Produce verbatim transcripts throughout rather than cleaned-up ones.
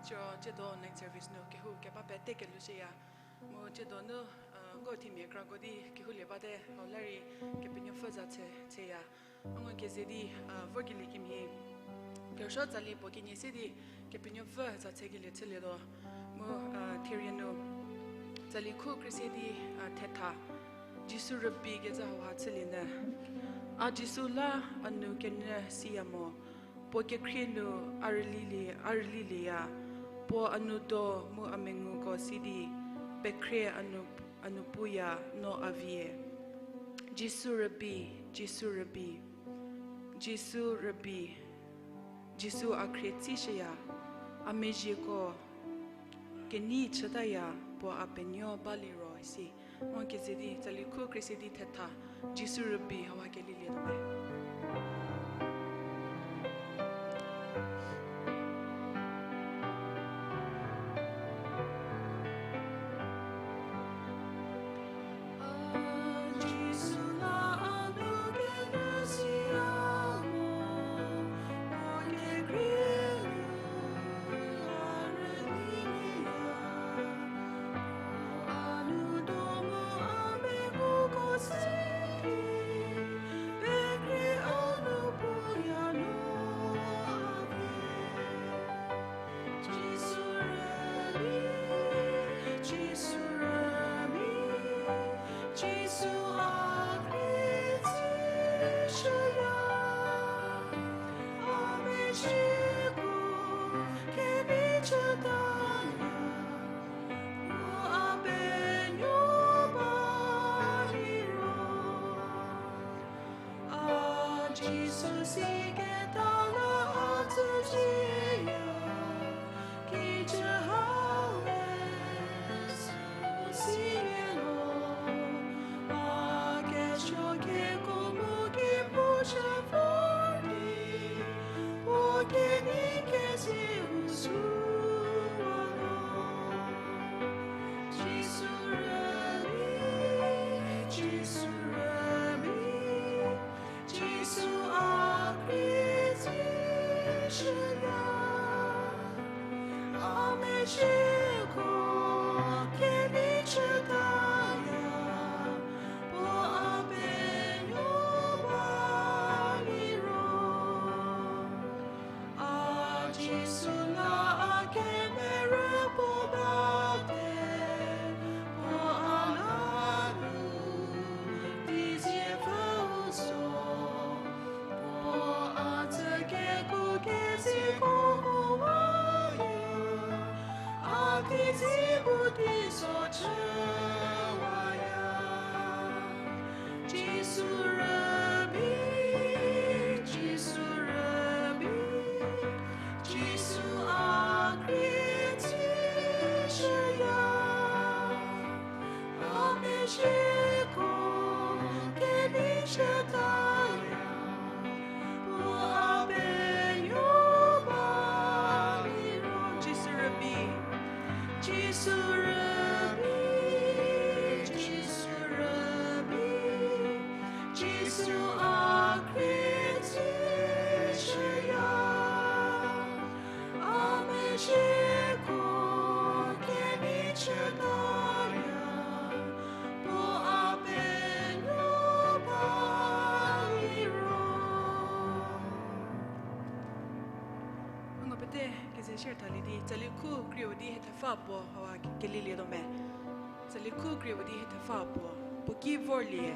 Siro tsiedo night service nu kehou keba pete kelhou shüya. Mu tsiedo nu, uh, ngo themia krako di kehoulie bate, hau la rei Kepenuopfü za tse, tseya. Ngo keze di, uh, vorkelie kemhie. Kerüsuo tsali puo kenie se di Kepenuopfü za tsekelie chülietuo. Mu, uh, therie nu tsali khu krie se di, uh, thetha. Jisu rübei kecü hauha chülie nyü. A Jisu la a nou kenyü siya mo. Puo kekhrie nu a rülilie, a rülilieya, puo a nou do mu a menguko si di, pekhrie a nou, a nou puya no a vie. Jisu rübei, Jisu rübei, Jisu rübei, Jisu a khrie tsishüya, a mezhieko kenei chütaya, puo a penuo baliro isi. Mo keze di, tsali khu krie se di thetha, Jisu rübei hauha kelilietuo me. A Jisu siketa la a tsüshüya, kijü hau le sü silielo, a kesuo keko mu ki pushü vor di, puo kenei keze u süu wa lo. Jisu rübei, Jisu rübei, Jisu a khrie tsishüya, a mezhieko kenei chütaya, puo a penuo ba liro. A Jisu la a kemerü puo bate, puo a la nu di zie pfhüu zo, puo a tsü keko keziko huwaya, a di zi bu di zo chüwaya. Jisu rübei, Jisu rübei, Jisu a khrie tsishüya, a mezhieko kenei chütaya, puo a penuo ba liro. Jisu rübei, Jisu rübei, Jisu rübei, Jisu a khrie tsishüya, a mezhieko kenei chütaya, puo a penuo ba liro. Ngo pete keze share thalie di, tsali khu krieu di hethepfü puo hawa kelilietuo me. Tsali khu krieu di hethepfü puo, puo ki vorlie.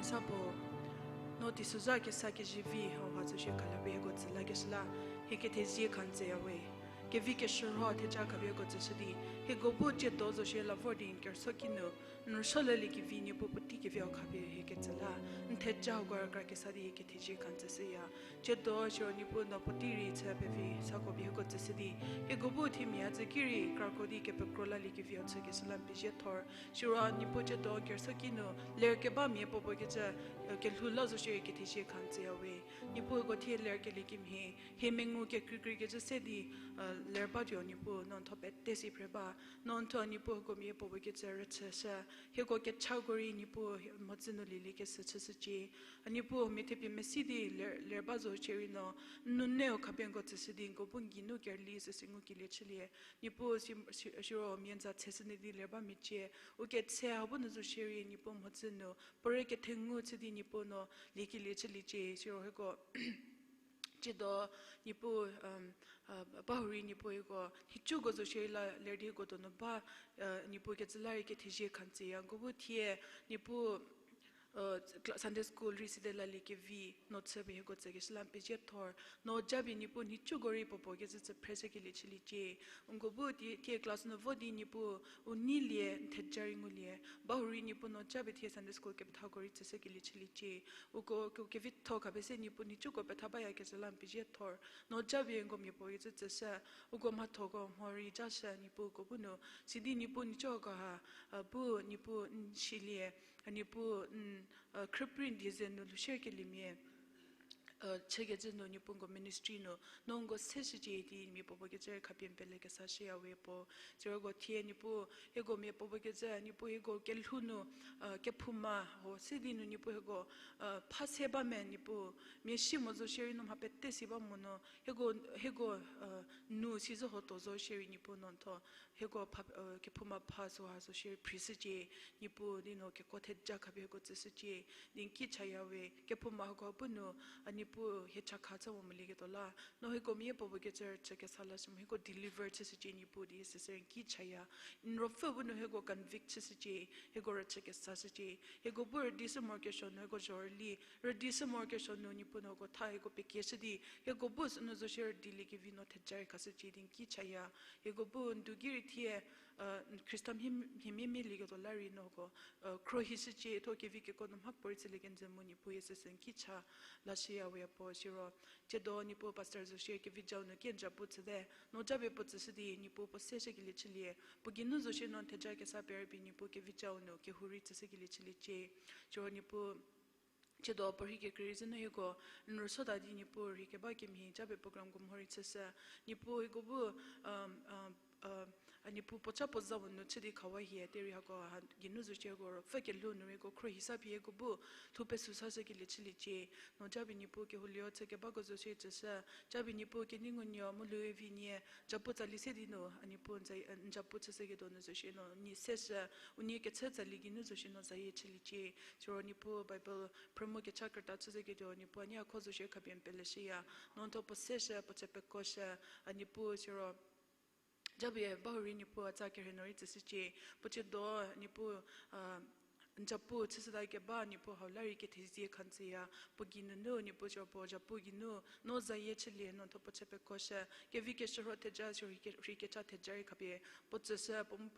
Sa puo, no teisozha kesa kezivi hau ha zo shie khapie hieko tsü lakeshü la, hie kethezie kha n tsüya we. Kevi keshürho theja khapie hieko tsüshü di, hieko bu tsiedo zo shie la vor di n kerüsuo kinu, n rüsuo lelie kevi Niepuu puotei kevi hau khapie hie ketsü la, n theja hako rükra kesa di hie kethezie kha n tsüshüya. Tsiedo siro Niepuu no puotei rei chü pevi sako pie hieko tsüshü di, hieko bu themia tsü ki rei krako di kepekro lalie kevi hau chükeshü la n pezie thor. Siro Niepuu tsiedo kerüsuo kinu ler keba mia puo puo kecü, kelhou la zo shie kethezie kha n tsüya we. Niepuu hieko thie ler kelie kemhie, hie mengu kekreikreikecü se di, ler batuo Niepuu no n thuo pete si phre ba, no n thuo Niepuu hieko mia puo puo kecü rüchüshü, hieko kechako rei Niepuu mhodzü nu lieliekeshü chüshücie. A Niepuu mia thepie mesi di ler, ler ba zo shierei no, n nuneu khapie n ko tsüshü di n ko bu n geinu kerüli süsü ngukelie chülie. Niepuu si, si, siro mia n za tsheshü nyü di ler ba mecie, u ketse ha bu nu zo shierei Niepuu mhodzü nu puorei kethengu chü di Niepuu no liekelie chüliecie, siro hieko tsiedo Niepuu, ba hurei Niepuu hieko nhicuko zo shierei la ler di hieko donu ba, Niepuu kecü la rei kethezie kha n tsüya, n ko bu thie Niepuu Sunday school rei side lalie kevi no chü pie hieko tsükeshü la n pezie thor. No japie Niepuu nhicuko rei puo puo kecü tsü phreshükelie chüliecie. N ko bu thie, thie class nu vo di Niepuu u neilie n theja rei ngulie. Ba hurei Niepuu no japie thie Sunday school kepethako rei tsüshükelie chüliecie. Uko, uko kevitho khapie se Niepuu nhicuko petha bayakecü la n pezie thor. No japie n ko mia puo kecü tsüshü, uko mhathoko mho rei jashü Niepuu ko bu nu. Sidi Niepuu nhicuko ha, bu Niepuu n silie, Niepuu n, khrüprei n die ze nu lhoushükeliemia chükecü nu Niepuu n ko ministry nu no n ko seshücie di mia puo puo kecü khapie n pele kesa shüya we puo. Siro ko thie Niepuu hieko mia puo puo kecü Niepuu hieko kelhou nu, kephouma ho se di nu Niepuu hieko pha se ba me Niepuu, mia si mo zo shierei no mha pete si ba mo no hieko, hieko nu si zo ho tuo zo shierei Niepuu no n thuo hieko pha, kephouma pha süha zo shierei phrishücie. Niepuu di no kekuo theja khapie hieko tsüshücie. Di n ki chaya we, kephouma hako bu nu, a Niepuu hie chakha chü mo molieketuo la no hieko mia puo puo kecü rüchü kesa lashü mu hieko deliver chüshücie Niepuu di süsü n ki chaya. N ruopfü bu nu hieko convict chüshücie, hieko rüchü kesashücie. Hieko bu rüdishü morokesuo nu hieko zhorüli, rüdishü morokesuo nu Niepuu no hieko tha hieko pekieshü di hieko bu sünu zo shie rüdilie kevi no theja rei khashücie di n ki chaya. Hieko bu n du ki rei thie Khrista mhie, mhie mia lieketuo la rei no hieko khruohishücie, tho kevi kekuo nu mhapuorei chülie kenjü mu Niepuu ye süsü n ki cha lashüya we puo. Siro tsiedo Niepuu pastor zo shie kevijau nu kenja pu chüte, no japie puo tsüshü di Niepuu puo seshükelie chülie, puo geinu zo shie no n theja kesa perüpie Niepuu kevijau nu kehou rei tsüshükelie chüliecie. Siro Niepuu tsiedo puorhi kekreirei zhü nu hieko n rüsuota di Niepuu rhei keba kemhie japie programko mho rei chüshü. Niepuu hieko bu, a Niepuu puo cha puo za puo nu chü di khawa hie derei hako ha geinu zo shie hieko ruopfü kelhou nu rei hieko khruohisa pie hieko bu lhou pesü sashükelie chüliecie. No japie Niepuu kehoulie chü kebako zo shie tsüshü, japie Niepuu kenei ngunuo mu lhou vi nie japu tsali se di nu a Niepuu n za, n japu chüshüketuo nu zo shie no nie seshü, unie kechü tsali geinu zo shie no zayie chüliecie. Siro Niepuu Bible phrümu kecha krüta chüshüketuo Niepuu a nei a kho zo shie khapie n peleshüya. No n thuo puo seshü, puo chü pekoshü, a Niepuu siro japie ba hurei Niepuu a tsa kerhei nu rei tsüshücie, puo tsiedo Niepuu n japu chüshüta keba Niepuu hau la rei kethezie kha n tsüya, puo geinunu Niepuu siro puo japu geinu no zayie chülie, no n thuo puo chü pekoshü, kevi keshürho theja siro rhei kecha theja rei khapie puo tsüshü, puo mu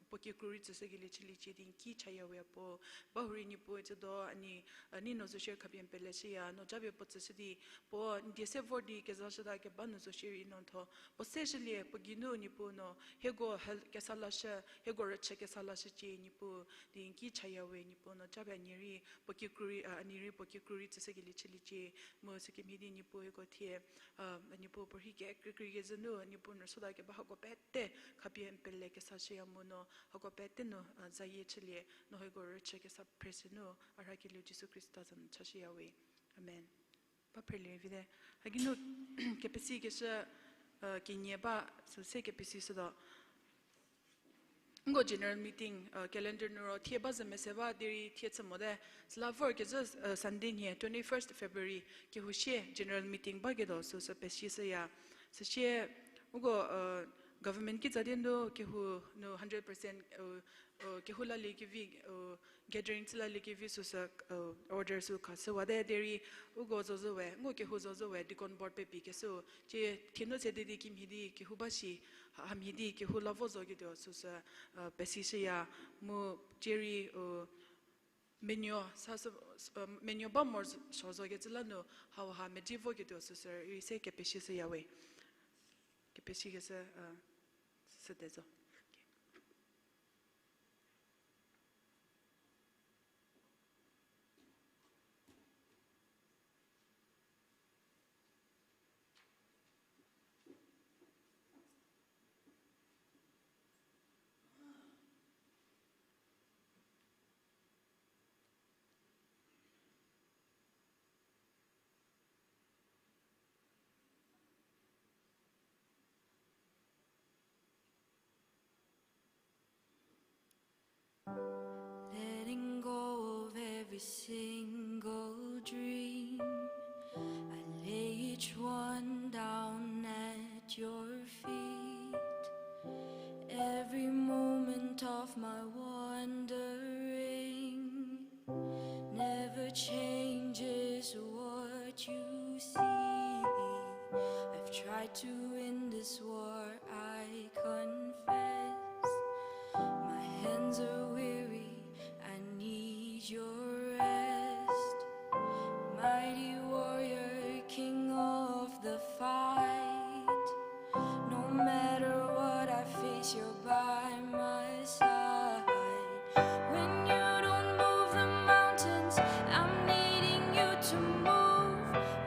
puo kikru rei tsüshükelie chüliecie di n ki chaya we puo. Ba hurei Niepuu tsiedo a nei, a nei no zo shie khapie n peleshüya, no japie puo tsüshü di puo n die se vor di kezashüta keba nu zo shierei no n thuo puo seshülie, puo geinu Niepuu no hieko hel kesa lashü, hieko rüchü kesa lashücie Niepuu, di n ki chaya we Niepuu no japie a nei rei puo kikru rei, a nei rei puo kikru rei tsüshükelie chüliecie, mu sükemhie di Niepuu hieko thie, a Niepuu puorhi kekreikreikecü nu Niepuu n rüsuota keba hako pete khapie n pele kesa shüya mu no hako pete nu zayie chülie, no hieko rüchü kesa phreshü nu a rhakelieu Jisu Khrista za nu chashüya we. Amen. Ba phrelie vite. Hagei nu kepesikeshü kenie ba sü se kepesishütuo. Nko general meeting calendar nu ro thie ba zü mese ba derei thie chü mote. Süla vorkezhü Sunday nhie twenty-first February kehou sie general meeting baketuo süsü pesishüya. Süsie uko Government kitsa di nu kehou nu hundred percent, uh, uh, kehou laliekevi, uh, gathering chü laliekevi süsü, uh, order sü khashüwate derei uko zo zo we, ngu kehou zo zo we deacon board pepi keshü, thie, thie nu sede di kimhie di kehou ba shi, ha-, hamhie di kehou la vo zoketuo süsü, uh, pesishüya, mu thierei, uh, menuo sa sü, uh, menuo ba morosuo zokecü la nu hauha medzi voketuo süsü rei se kepesishüya we. Kepesikeshü, uh, süsü te zo. Letting go of every single dream. I lay each one down at your feet. Every moment of my wandering never changes what you see. I've tried to win this war, I confess. My hands are weary, I need your rest. Mighty warrior, king of the fight. No matter what I face, you're by my side. When you don't move the mountains, I'm needing you to move.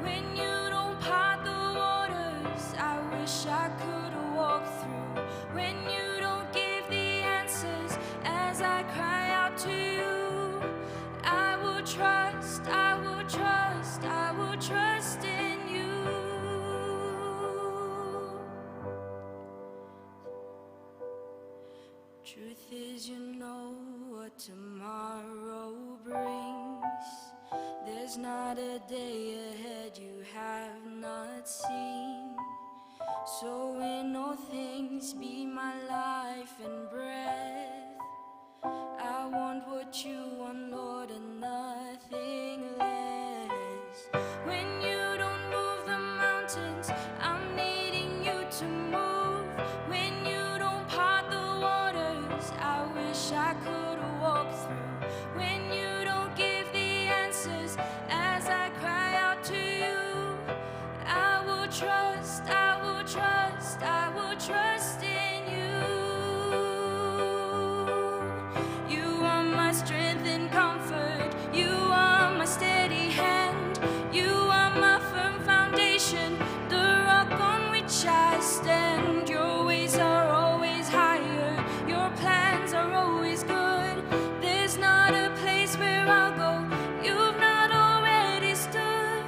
When you don't part the waters, I wish I could walk through. When you don't give the answers as I cry out to you, I will trust, I will trust, I will trust in you. Truth is, you know what tomorrow brings. There's not a day ahead you have not seen. So in all things, be my life and breath. I want what you want, Lord, and nothing less. When you don't move the mountains, I'm needing you to move. When you don't part the waters, I wish I could walk through. When you don't give the answers as I cry out to you, I will trust, I will trust, I will trust in you. You are my strength and comfort. You are my steady hand. You are my firm foundation, the rock on which I stand. Your ways are always higher. Your plans are always good. There's not a place where I'll go you've not already stood.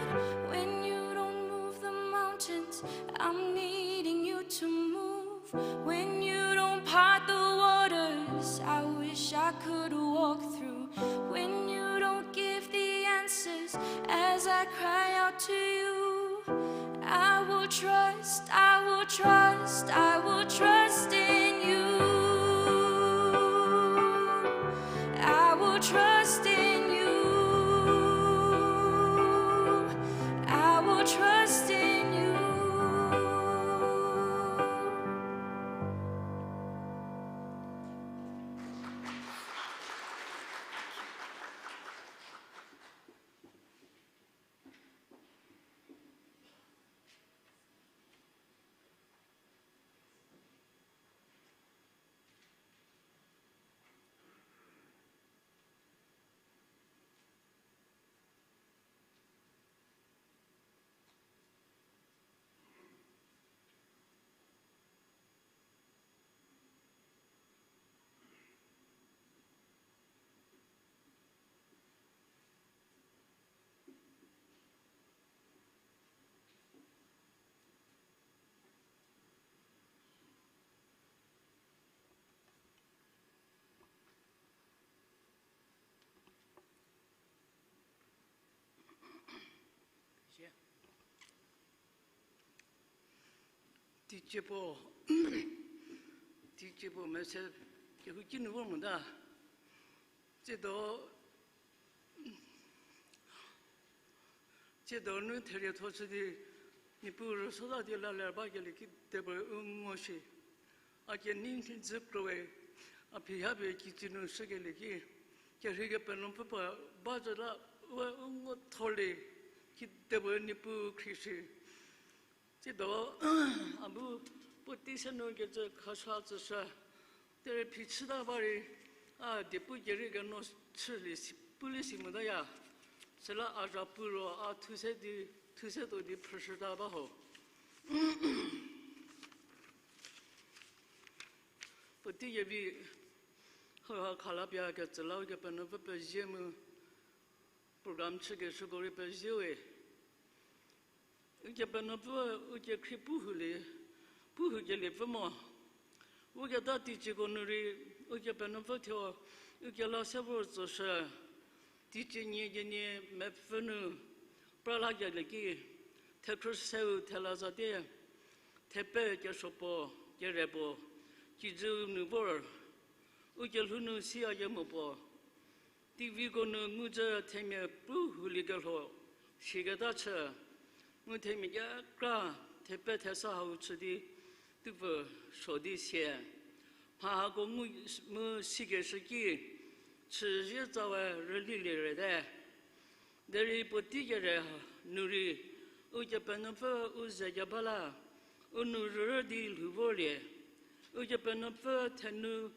When you don't move the mountains, I'm needing you to move. When you don't part the waters I wish I could walk through. When you don't give the answers as I cry out to you, I will trust, I will trust, I will trust in you. I will trust in you. I will trust in you. Teicie puo, Teicie puo mese kehouki nu vor mota. Tsiedo, tsiedo nu therietho chü di, Niepuu rüsota di la ler bakelie kidepuo u ngo shi. A kenei dzü krowe, a phiha pie kijü nu shükelie ki, kerhei Kepenuopfü puo ba zü la we u ngo thorlie, kidepuo Niepuu khrie shi. Tsiedo, a bu puotei se nu kecü khashü tsüshü, derei phichüta ba rei, a diepu kerei keno chülie si, pulie si motaya. Süla a zhapu ro a thuse di, thuse tuo di phrüshüta ba ho. Puotei kevi, hauha khalapie kecü la Ukepenuopfü pezie mu program chükeshüko rei pezie we. Ukepenuopfü, ukekhrie pu houlie, pu houkeliepfü mo. Uketa teicieko nu rei, Ukepenuopfü thuo, ukela se vor tsoshü, teicie nie kenie mepfü nu, pra lakelie ki, thekhrü seu thela zatie, thepe kesuo puo, kere puo, kijü nu vor, ukelhou nu siya kemo puo, TV ko nu nguzü themia pu houlie kelho, siketa chü, mu themia kekra, thepe thesa hau chü di, tupfü suo di sie. Mha hako ngu mu sikeshü ki, chüzie tsawe rülilie rete. Derei puotei kere nu rei, Ukepenuopfü u ze keba la, u nou rürü di lhou vorlie. Ukepenuopfü thenu,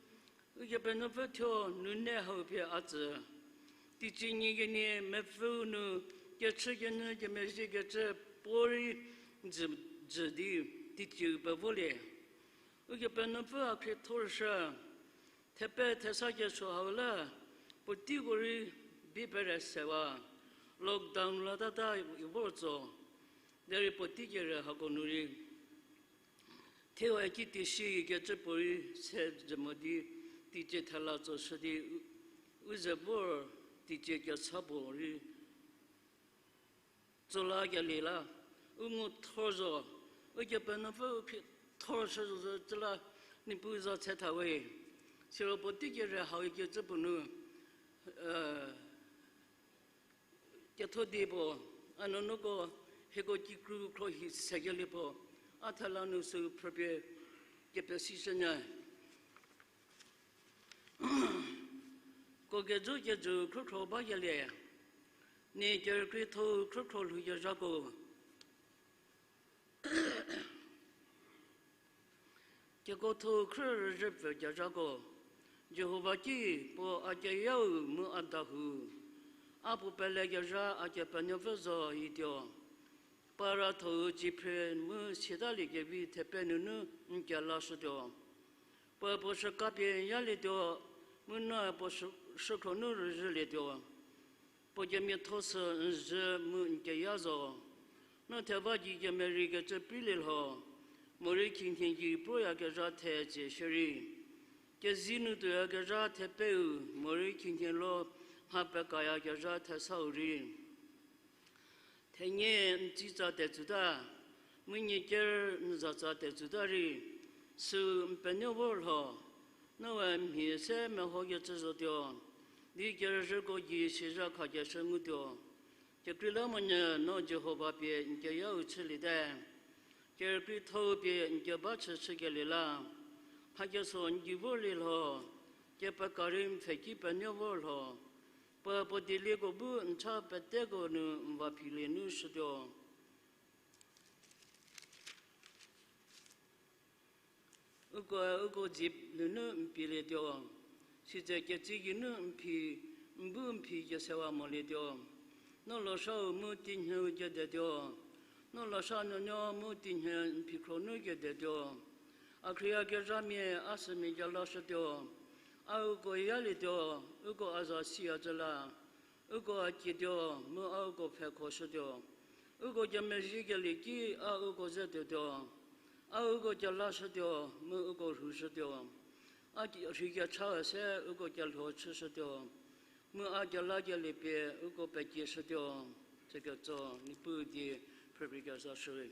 Ukepenuopfü thuo nune hau pie a tsü. Teicie nie kenie mepfüu nu, kechü kenyü kemezhiekecü puorei jü, jü di, teicieu pevolie. Ukepenuopfü a khriethorshü, thepe thesa kesuo hau la, puoteiko rei bi pere sewa, lockdown latata i vor tso, derei puotei kere hako nu rei. Thie ki teisie kecü puorei se jü mo di, teicie thela tsoshü di, u, u ze vor teicie kesa puo rei tso lakelie la, u ngu thor zo, Ukepenuopfü u khriethorshü zo zo cü la, Niepuu za tse tha we. Siro puotei kere hau kecü puo nu, ketho die puo, a nuonuoko, hieko kikru khro hi sekelie puo, a thela nu sü phrüpie kepesishünyü. Ko kejo kejo khrükhro bakelie, nie kerükrietho-u khrükhro lhoukezhako. Kekuotho-u khrü rüzhüpfü kezhako, Jihova ki, puo a keyau mu a dahou, a puo pelekezha a Kepenuopfü zo ituo. Puo ratho-u ciphre mu siatalie kevi thepe nunu n kelashütuo. Puoe puo shükapie yalietuo, mu noe puo shü-, shükhro nu rüzhülietuo. Puo kemiatho sü n zhü mu n keya zo. No theva gei kemerei kecü preilie lho, morei khinhie gei proyakezha the tsie shierei. Kezei nu tuoyakezha thepeu, morei khinhie lo mha pekayakezha thesau rei. Thenie n tsitsa tetsuta, mu nie ker n zatsa tetsuta rei, süu n penuo vor lho, noe mhie se mehokecü zotuo, di kerüzhüko gei sizha khakeshü ngutuo. Kekreilamonyü no Jihova pie n keyau chüliete. Kerükrietho-u pie n keba chü chükelie la, mhakeso n gei vorlie lho, kepeka rei n pfhe ki penuo vor lho, puoe puo dielieko bu n cha peteko nu n va philie nu shütuo. Ukoe uko dzie nunu n pielietuo, sitse ketsi geinu n phi, n bu n phi kesewa molietuo. No losau mu tinhü kedetuo, no losa nuonuo mu tinhü n phikhro nu kedetuo. A khrieyakezhamia a sümia kelashütuo, a uko yalietuo, uko a za siyacü la. Uko a kietuo, mu a uko pfhekhoshütuo. Uko kemezhiekelie ki a uko ze tuotuo. A uko kelashütuo, mu uko rhushütuo. A ki-, rheikechau se uko kelho chüshütuo, mu a kelakelie pie uko pekieshütuo. Chüketso, Niepuu die phrüpie kezashüwe.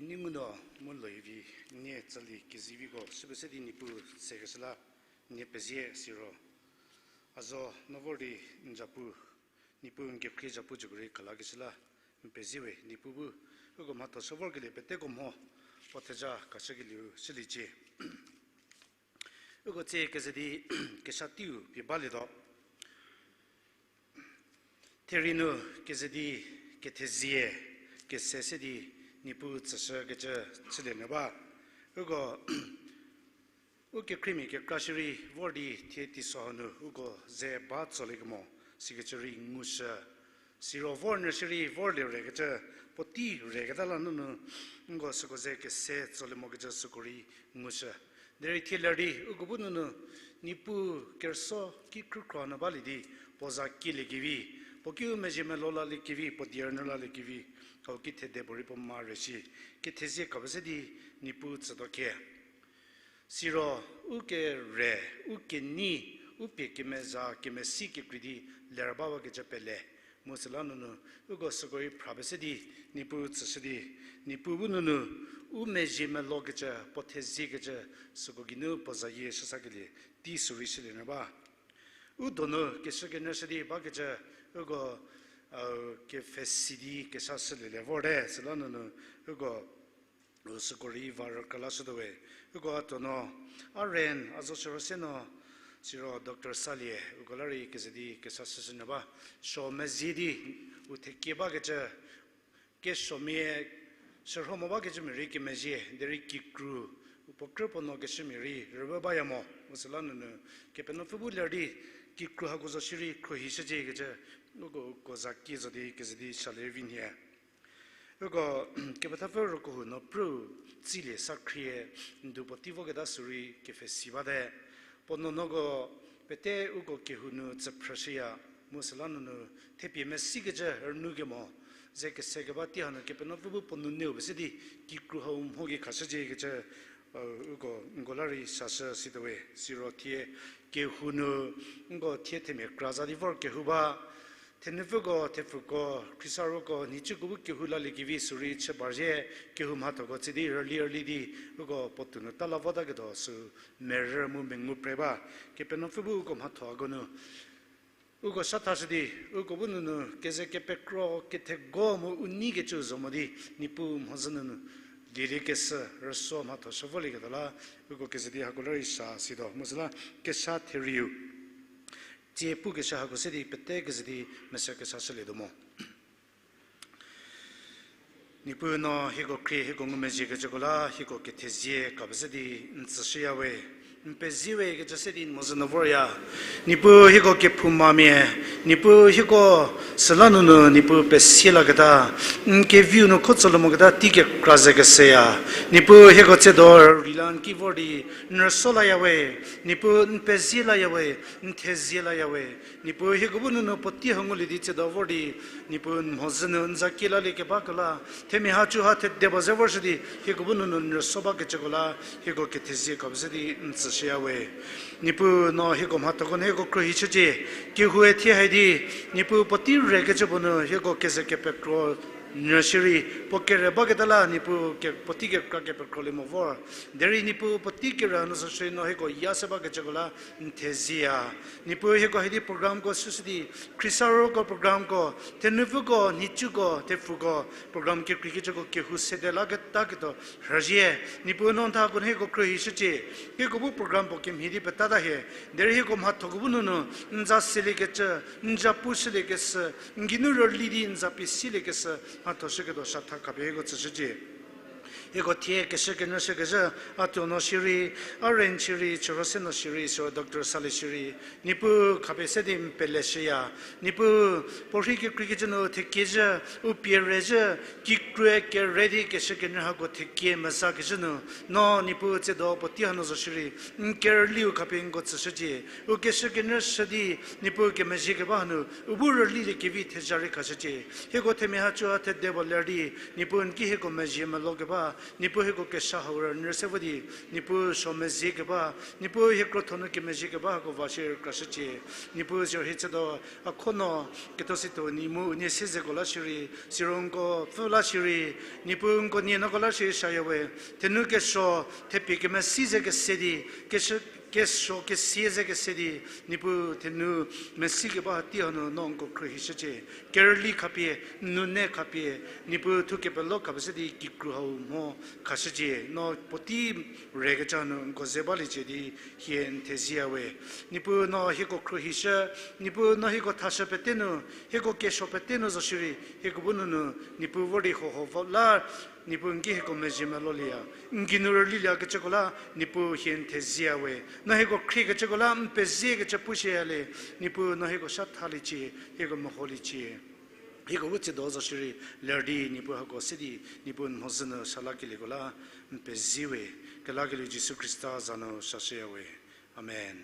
N ngu no mu loivi, nie tsali keziviko shüpie se di Niepuu sekeshü la, nie pezie siro. A zo no vor di n zapu, Niepuu n kekhrie zapu jüko rei kelakeshü la, n pezie we Niepuu bu, uko mhatho shü vorkelie peteko mho, puo theja kashükelieu shüliecie. Uko tsie keze di kesha teiu pie balietuo. Therie nu keze di kethezie kese se di Niepuu tsüshükecü chülie nyü ba. Uko, u kekhriemia kekra shierei vor di thie teiso hanu uko ze ba tsoliekemo sikecü rei ngushü. Siro vor nyü shierei vorlie rekecü, puotei reketa la nunu, nko süko ze kese tsolie mokecü süko rei ngushü. Derei thie ler di uko bu nunu, Niepuu kerüsuo ki khrükhro nu balie di, puo za kieliekevi, puo kiu mezhie melo laliekevi, puo die rünyü laliekevi, hau ki thede puorei puo ma re shi, kethezie khapie se di Niepuu tsütuo khie. Siro u kere, u kenei, u pie kemeza kemesi kekrei di ler ba bakecü pele, mu süla nunu, uko süko rei phrapie se di, Niepuu tsüshü di, Niepuu bu nunu, u mezhie melokecü, puo theziekecü, süko geinu puo zayie shüsakelie, tei sü rei shülie nyü ba. U donu keshükenyü shü di bakecü, uko, kepfhesi di kesa shülie le vorte, süla nunu, uko, u süko rei va rükra lashütuo we. Uko a tuo no, a ren, a zo shürho se no, siro Doctor Salie, uko la rei keze di kesa shüshü nyü ba. Suo mezie di, u thekie bakecü, kesuomia, shürho mo bakecümia rei kemezhie, derei kikru, u puo krü puo no keshümia rei rübü baya mo, mu süla nunu, Kepenuopfü bu ler di, kikru hako zo shierei khruohishüciekecü, uko, uko za ki zo di keze di salie vi nhie. Uko, kepethapfü rokohu no pru, tsilie sa khrie, ndu puotei voketa sü rei kepfhesi bate. Puo nuonuoko, pete uko kehou nu tsüphrüshüya, mu süla nunu, thepie mesikecü rünu kemo, ze kese keba tei hanu Kepenuopfü bu puo nuneu pie se di, kikru hau mho gei khashüciekecü, uko, nko la rei sashü situo we, siro thie, kehou nu, nko thie themia kra za di vor kehou ba, thenupfüko, thepfuko, khriesarüko, nhicüko bu kehou laliekevi sü rei chü barzhie, kehou mhathoko tse di rüli rüli di, uko puotou nu ta la votaketuo sü merü mu mengu pre ba, Kepenuopfü bu uko mhatho hako nu uko shathashü di, uko bu nunu keze kepekro kethego mu u neikecü zo mo di, Niepuu mhodzü nunu, lieliekeshü, rüsuo mhatho shü volieketuo la, uko keze di hako la rei sa situo, mu süla kesha therieu. Tsie pukeshü hako se di pete keze di mese kesa shülietuo mo. Niepuu no hieko khrie, hieko ngumezhiekecüko la, hieko kethezie khapie se di n tsüshüya we, n pezie we kecü se di n mhodzü nu vorya. Niepuu hieko kephoumamia, Niepuu hieko süla nunu Niepuu pesie laketa, n keviu nu kho tsolie moketa tei kekra ze keseya. Niepuu hieko tsiedo rüli la n ki vor di, n rüsuo laya we, Niepuu n pezie laya we, n thezie laya we. Niepuu hieko bu nunu puotei ha ngulie di tsiedo vor di, Niepuu n mhodzü nu n za kie laliekebako la, themia ha chu ha thede puo ze vorshü di, hieko bu nunu n rüsuo bakecüko la, hieko kethezie khapie se di n tsüshüya we. Niepuu no hieko mhathoko nu hieko khruohichücie, kehoue thie hai di, Niepuu puotei rekecü puo nu hieko keze kepekro nyü shierei, puo kere baketa la Niepuu ke, puotei kekra kepekrolie mo vor. Derei Niepuu puotei kere hanu zo shierei no hieko ya se bakecüko la n thezieya. Niepuu hieko hai di programko süshü di, khriesarüko programko, thenupfüko, nhicüko, thepfuko, program kekreikecüko kehou sede laketaketuo rhüzie. Niepuu no n thako nu hieko khruohishücie, hieko bu program puo kemhie di petata hie. Derei hieko mhathoko bu nunu, n za seliekecü, n za pu shüliekeshü, n geinu rüli di n za pie siliekeshü, mhatho shüketuo shatha khapie hieko tsüshücie. Hieko thie keshükenyü shükezhü, a tuo no shierei, a ren shierei, chürose no shierei, siro Doctor Salie shierei, Niepuu khapie se di n peleshüya. Niepuu, puorhi kekreikecü nu thekiezhü, u pie rezhü, kikrue kere di keshükenyü hako thekie mezakezhü nu, no Niepuu tsiedo puotei hanu zo shierei, n kerüliu khapie nko tsüshücie. U keshükenyü shü di, Niepuu kemezhie keba hanu, u bu rüliliekevi theja rei khashücie. Hieko themia ha chu ha thede puo ler di, Niepuu n ki hieko mezhie melo keba, Niepuu hieko kesa hau rünyü se vo di, Niepuu suo mezhie keba, Niepuu hie krotho nu kemezhie keba hako va shie rükrashücie. Niepuu zhie hie chüdo, a kho no ketho sitho ni mu unie siezeko la shierei, siro nko pfü la shierei, Niepuu nko nie noko la shierei shaya we, thenu kesuo, thepie kemesi ze kese di, kesuo, kesuo kesie ze kese di, Niepuu thenu mesi keba ha tei hanu no nko khrühi shücie. Kerüli khapie, nune khapie, Niepuu thu kepelo khapie se di kikru hau mho khashücie. No puotei re kecha nu nko ze baliecie di hie n thezie we. Niepuu no hieko khrühi shü, Niepuu no hieko thashü pete nu, hieko kesuo pete nu zo shierei, hieko bu nunu, Niepuu vor di hoho vo la, Niepuu n ki hieko mezhie melolieya. N geinu rülilie kecüko la, Niepuu hie n thezie we. No hieko khrie kecüko la, n pezie kecü pu shieya le, Niepuu no hieko sha thaliecie, hieko meholiecie. Hieko bu tsiedo zo shierei, ler di Niepuu hako se di, Niepuu n mhodzü nu sha lakelieko la, n pezie we, kelakelie Jisu Khrista za nu sashüya we. Amen.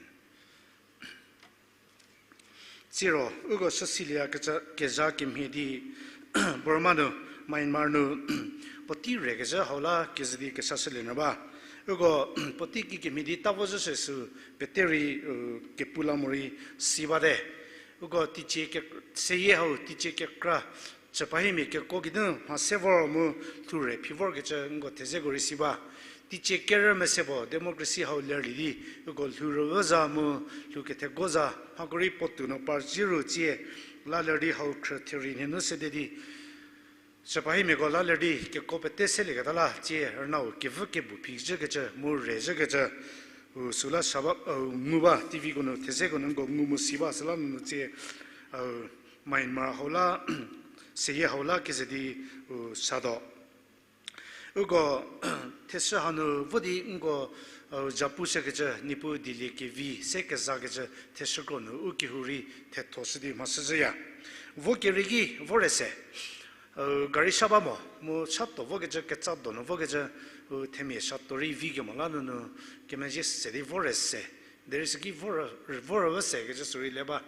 Siro, uko shüsilie kezha, kezha kemhie di, Burma nu, Myanmar nu, puotei re kezha hau la keze di kesa shülie nyü ba. Uko puotei ki kemhie di ta vo zhü se sü pete rei, u, kepu la morei si bate. Uko teicie ke, seyie hau teicie kekra, chüpahimia kekuo geinu mha se vor mu lhou re phi vor kecü nko thezeko rei si ba. Teicie kerü mese puo democracy hau lerlie di, uko lhou rüvü za mu lhou kethego za, mhako rei puotou nu par zhü ru tsie, la ler di hau khrü therei nhie nu sede di, chüpahimiako la ler di kekuo pete selieketa la tsie rünau kevü kebu phi zhükecü mu re zhükecü, u, süla saba, u, ngu ba, T Vko nu thezeko nu nko ngu mu si ba, süla nunu tsie, u, Myanmar hau la, seyie hau la keze di, u, satuo. Uko, theshü hanu vo di nko, u, japu shükecü, Niepuu dielie kevi se kezakecü theshükro nu u kehou rei thetho shü di mhashüzhüya. Vo keri ki, vore se. U, gari sha ba mo, mu sha tuo vokecü, ketsa donu vokecü, u, themia sha tuo rei vi kemo la nunu, kemezhie se di vore se. Derei süki vor, vor se kecü sü rei le ba.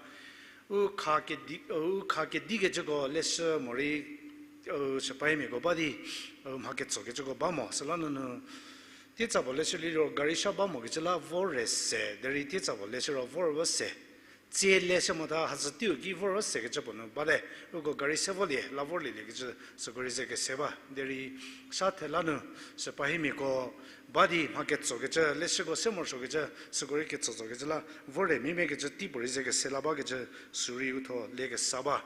U kha kedi, u kha kedikecüko leshü morei, u, sipahimiako ba di, u, mha ketsokecüko ba mo. Süla nunu, titsa puo leshü liro gari sha ba mo kecü la vore se, derei titsa puo leshü ro vor se. Tsie leshü mota hazü teiu ki vor sekecü puo nu bate, uko gari se volie, la vorlielie kecü süko rei ze kese ba. Derei sha thela nu, sipahimiako ba di mha ketsokecü, leshüko se morosuokecü, süko rei ketsotsokecü la, vore mimia kecü tei puo rei ze kese la bakecü, sü rei u tho le kesa ba.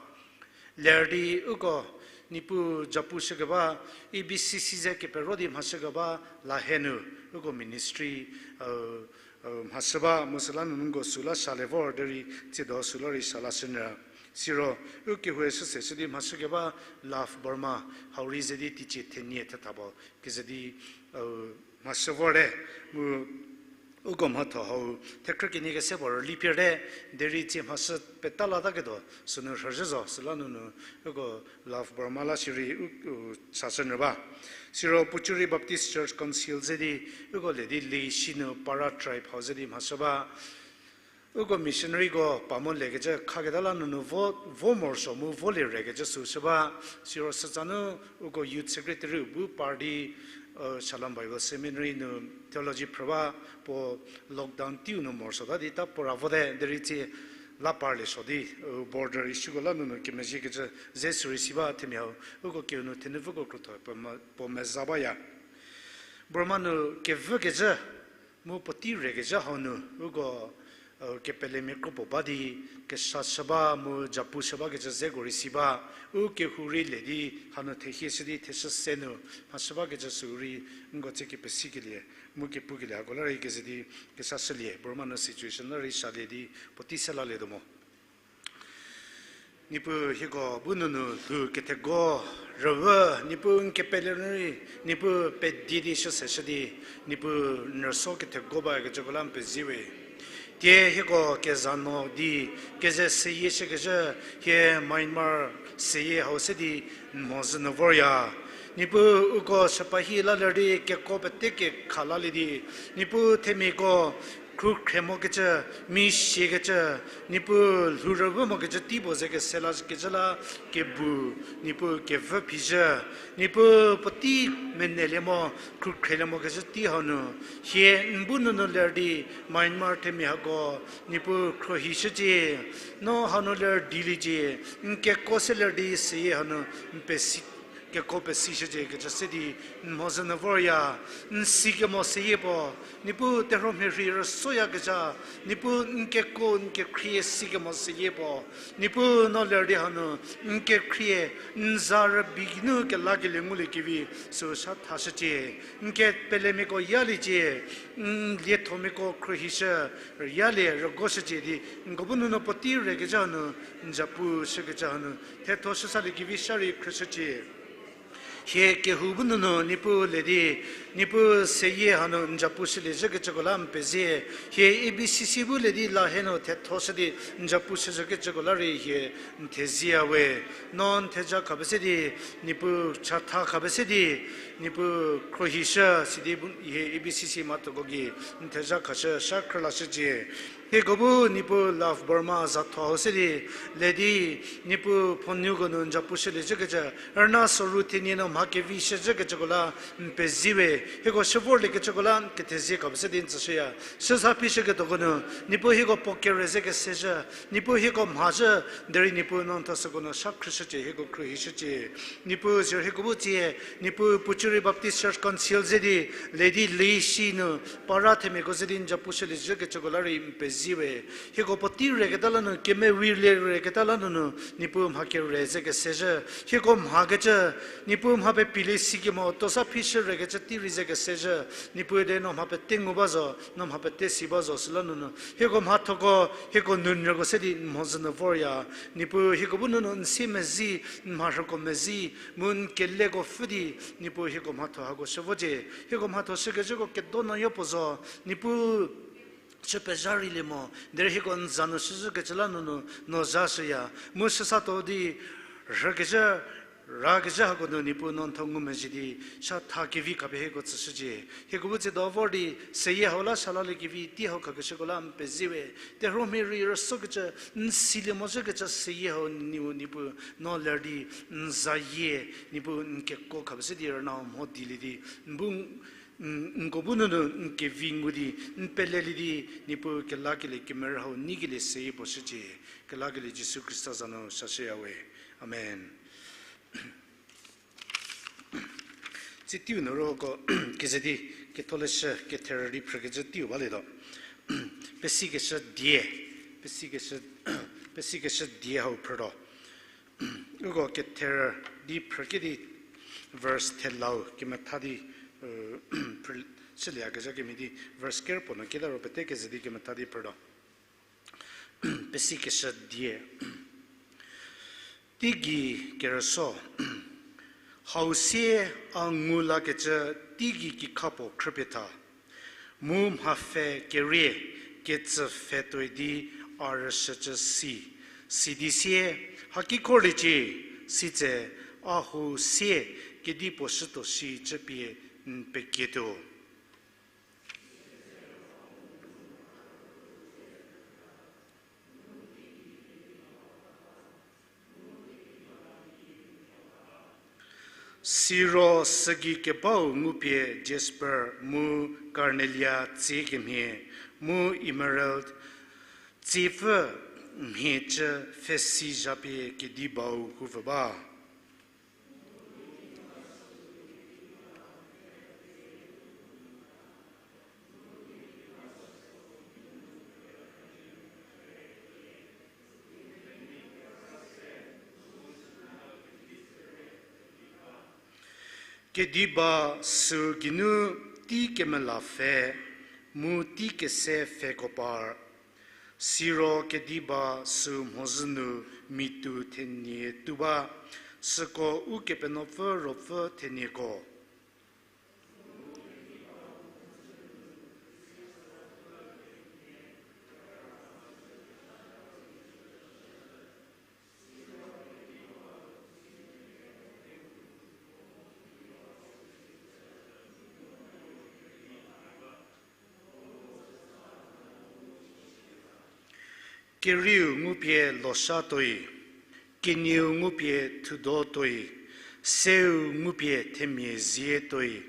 Ler di uko Niepuu japu shükeba, A B C C ze kepero di mhashükeba, la he nu, uko ministry, u, u, mhashü ba, mu süla nunu nko süla salie vor derei, tsiedo süla rei sala shünyü. Siro, u kehoue shüse shü di mhashükeba, Love Burma, hau rei ze di teicie thenie thetha puo, keze di, u, mhashü vorte, mu uko mhatho hau, thekhrü kenie kese puo rüli pierte, derei tsie mhashü peta lataketuo, sünu rhüzhü zo, süla nunu, uko Love Burma la shierei, u, u, sashünyü ba. Siro Puchuri Baptist Church Council ze di, uko le di Leishi nu para tribe hau ze di mhashü ba. Uko missionaryko pa mo lekecü khaketa la nunu vo, vo morosuo mu volie rekecü sü shü ba. Siro sütsa nu uko youth secretary bu par di, u, Shalom Bible Seminary nu theology phrü ba, puo lockdown teiu nu morosuota di ta puo ra vote, derei tsie la parlie suo di, u, border issueko la nunu kemezhiekecü ze sü rei si ba themia hau, uko keu nu thenupfüko krotho puo me, puo meza baya. Burma nu kevükecü, mu puotei rekecü hau nu, uko, u, kepelemia kropuo ba di, kesa shü ba mu japu shü bakecü zeko rei si ba, u kehou rei le di, hanu thehie shü di theshü se nu, mhashü bakecü sü rei, nko tsie kepesikelie, mu kepukelie hako la rei keze di, kesa shülie, Burma nu situation la rei salie di, puotei se lalietuo mo. Niepuu hieko bu nunu lhou kethego rüvü, Niepuu n kepele nu rei, Niepuu pedi di shüse shü di, Niepuu n rüso kethego bakecüko la n pezie we. Tie hieko keza no di, keze seyie shükecü, hie Myanmar seyie hau se di n mhodzü nu vorya. Niepuu uko shüpahie la ler di keko pete kekha lalie di, Niepuu themiako khrukhre mokecü, mi siekecü, Niepuu lhou rüvü mokecü tei puo ze kese lakecü la kebu, Niepuu kevü phizhü, Niepuu puotei menelie mo, khrukhrelie mokecü tei hau nu, hie n bu nunu ler di, Myanmar themia hako, Niepuu khruohishücie, no hanu ler di liecie, n keko se ler di seyie hanu n pesi, keko pesishücie kecü se di n mhodzü nu vorya, n sikemo seyie puo, Niepuu terhuomia rhei rüsoyakezha, Niepuu n keko n kekhrie sikemo seyie puo, Niepuu no ler di hanu n kekhrie, n za rübei geinu kelakelie nguliekevi süu sha thashücie, n kepelemiako yaliecie, n liethomiako khruohishü, yalie rügoshücie di, nko bu nunu puotei rekecü hanu, n zapu shükecü hanu, thetho shüsaliekevi sha rei khrüshücie. Hie kehou bu nunu Niepuu le di, Niepuu seyie hanu n zapu shülie zhükecüko la n pezie. Hie A B C C bu le di la hie nu thethoshü di n zapu shüzhükecüko la rei hie n thezieya we. No n theja khapie se di, Niepuu chatha khapie se di, Niepuu khruohishü sidi bu hie A B C C mhathoko gei n theja khashü sha khrülashücie. Hieko bu Niepuu Love Burma zatho hau se di, le di, Niepuu phonuko nu n zapu shülie zhükecü, rüna soru thenie no mha kevi shüzhükecüko la n pezie we, hieko shüvorliekecüko la n kethezie khapie se di n tsüshüya. Shüsa phishüketuoko nu, Niepuu hieko puo kere ze kesezhü, Niepuu hieko mhazhü, derei Niepuu no n tho süko nu sha khrüshücie, hieko khruohishücie. Niepuu zer hieko bu tsie, Niepuu Puchuri Baptist Church Council ze di, le di le shi nu, para themiako ze di n zapu shülie zhükecüko la rei n pezie we. Hieko puotei reketa la nu, kemevi lie reketa la nunu, Niepuu mha kere ze kesezhü. Hieko mhakecü, Niepuu mha pepilie sikemo, tosa phishü rekecü tei rei ze kesezhü. Niepuu de no mha pete ngu ba zo, no mha pete si ba zo, süla nunu. Hieko mhathoko, hieko nunyüko se di n mhodzü nu vorya. Niepuu hieko bu nunu n siemezhie, n mharhüko mezhie, mu n keleko pfü di, Niepuu hieko mhatho hako shüvocie. Hieko mhatho shükezhüko kedo no yopuo zo, Niepuu chü pezha rei lie mo, derei hieko n za nu shüzhükecü la nunu, no zha shüya. Mu shüsatuo di, rhükezhü, rakezhü hako nu Niepuu no n tho ngumezhie di, sha tha kevi khapie hieko tsüshücie. Hieko bu tsiedo vor di, seyie hau la sha laliekevi, tei hau khakeshüko la n pezie we. Terhuomia rhei rüsokecü, n silie mozhükecü seyie hau niu Niepuu no ler di, n zayie, Niepuu n keko khapie se di rüna mho dilie di, n bu n, nko bu nunu n kevi ngu di, n pelelie di, Niepuu kelakelie kemerü hau neikelie seyie puo shücie, kelakelie Jisu Khrista za nu sashüya we. Amen. Tsie teiu nu roko, keze di, ketholeshü, ketherü di phrükecü teiu balietuo. Pesikeshü die, pesikeshü, pesikeshü die hau phrütuo. Uko ketherü di phrüke di verse thelau kemetha di, phrü, chülieyakezha kemhie di verse ker puo nu keta ro pete keze di kemetha di phrütuo. Pesikeshü die. Teigei kerüsuo. Hau sie a ngu lakecü teigei kikha puo khrüpie tha. Mu mhapfhe kerie kecü pfhe tuoi di a rüshücü si. Sidi sie, haki khorliecie, sitse a hau sie kedipuo shütuo shi cüpie n pekietuo. Siro sügei kebau ngupie jasper mu carnelia tsie kemhie, mu emerald tsiepfü mhie cü pfhesi zhapie kedi bau houpfü ba. Kediba süu geinu tei kemela pfhe, mu tei kese pfheko par. Siro kediba süu mhodzü nu mitu thenie tuo ba, süko Ukepenuopfü Ruopfü thenieko. Kerieu ngupie losha tuoi, kenieu ngupie thudo tuoi, seu ngupie themia zie tuoi,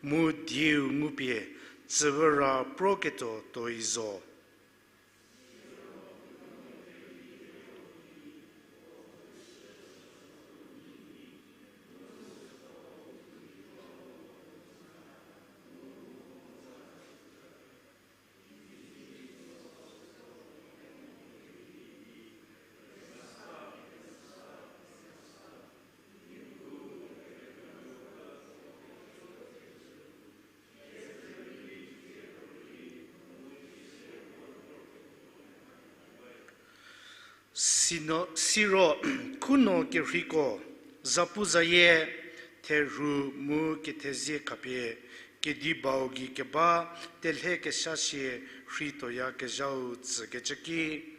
mu dieu ngupie tsüvü ra proketuo tuoi zo. Sino, siro, khunuo kerheiko, zapuzayie, therhu mu kethezie khapie, kedibau gei keba telhe keshashie rheituoyakezhau tsükecü ki,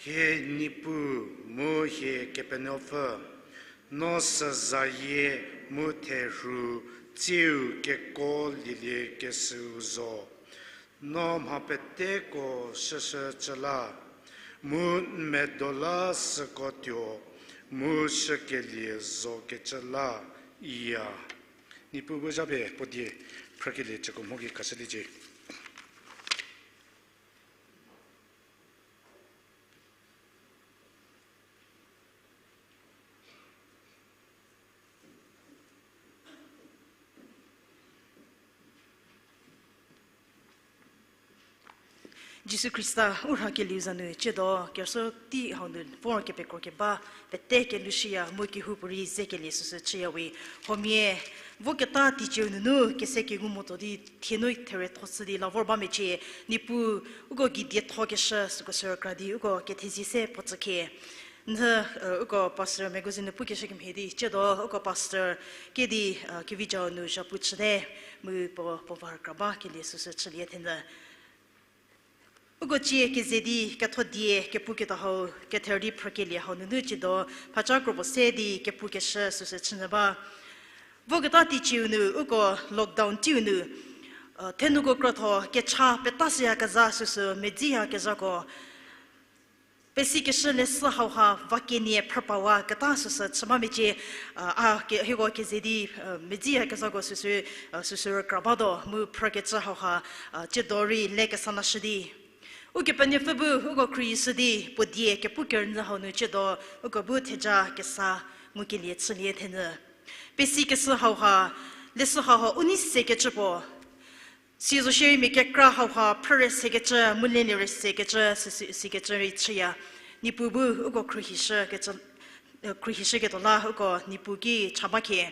Hie Niepuu mu hie Kepenuopfü, no süzayie mu therhu tsiu keko lieliekeshüu zo. No mha peteko shüshü cü la, mu n medo la süko tuo, mu shükelie zokecü la iya. Niepuu bu zhapie puo die phrükelie cüko mho gei khashüliecie. Jisu Khrista u rhakelieu za nu ciedo kerüsuo tei hau nu vor kepekro keba pete kelushüya mu kehoupuorei zekelie süsü chüyawe. Huomia, voketa teiciu nunu kese kengu moto di thienu therietho chü di la vor ba mecie, Niepuu uko gei diethokeshü süko sü rükra di uko kethezie se puo tsükhie. Nhü, uko pastor magazine nu pukeshü kemhie di ciedo uko pastor kedi, kevijau nu zhapu chüte, mu puo, puo va rükra ba kelie süsü chülie thenyü. Uko cie keze di ketho die kepuketuo hau, kether di phrükelie hau nunu ciedo, mhaca kropuo se di kepukeshü süsü chünyü ba. Voketa teiciu nu, uko lockdown teiu nu, thenuko krotho kecha petashüyakezha süsü medziyakezhako. Pesikeshü leshü hauha va kenie phrüpawaketa süsü chü ba mecie, a, ke, hieko keze di, medziyakezhako süsü, süsü rükra batuo, mu phrükecü hauha, ciedo rei lekesa lashü di. Ukepenuopfü bu uko khruohishü di, puo die kepu kerünyü hau nu ciedo, uko bu theja kesa ngukelie chülie thenyü. Pesikeshü hauha, leshü hauha u nei sekecü puo. Sizo shierei mia kekra hauha phrüre sekecü, mu lelie re sekecü, si, si, sikecü rei chüya. Niepuu bu uko khruohishü kecü, khruohishüketuo la uko Niepuu ki cha ba khie.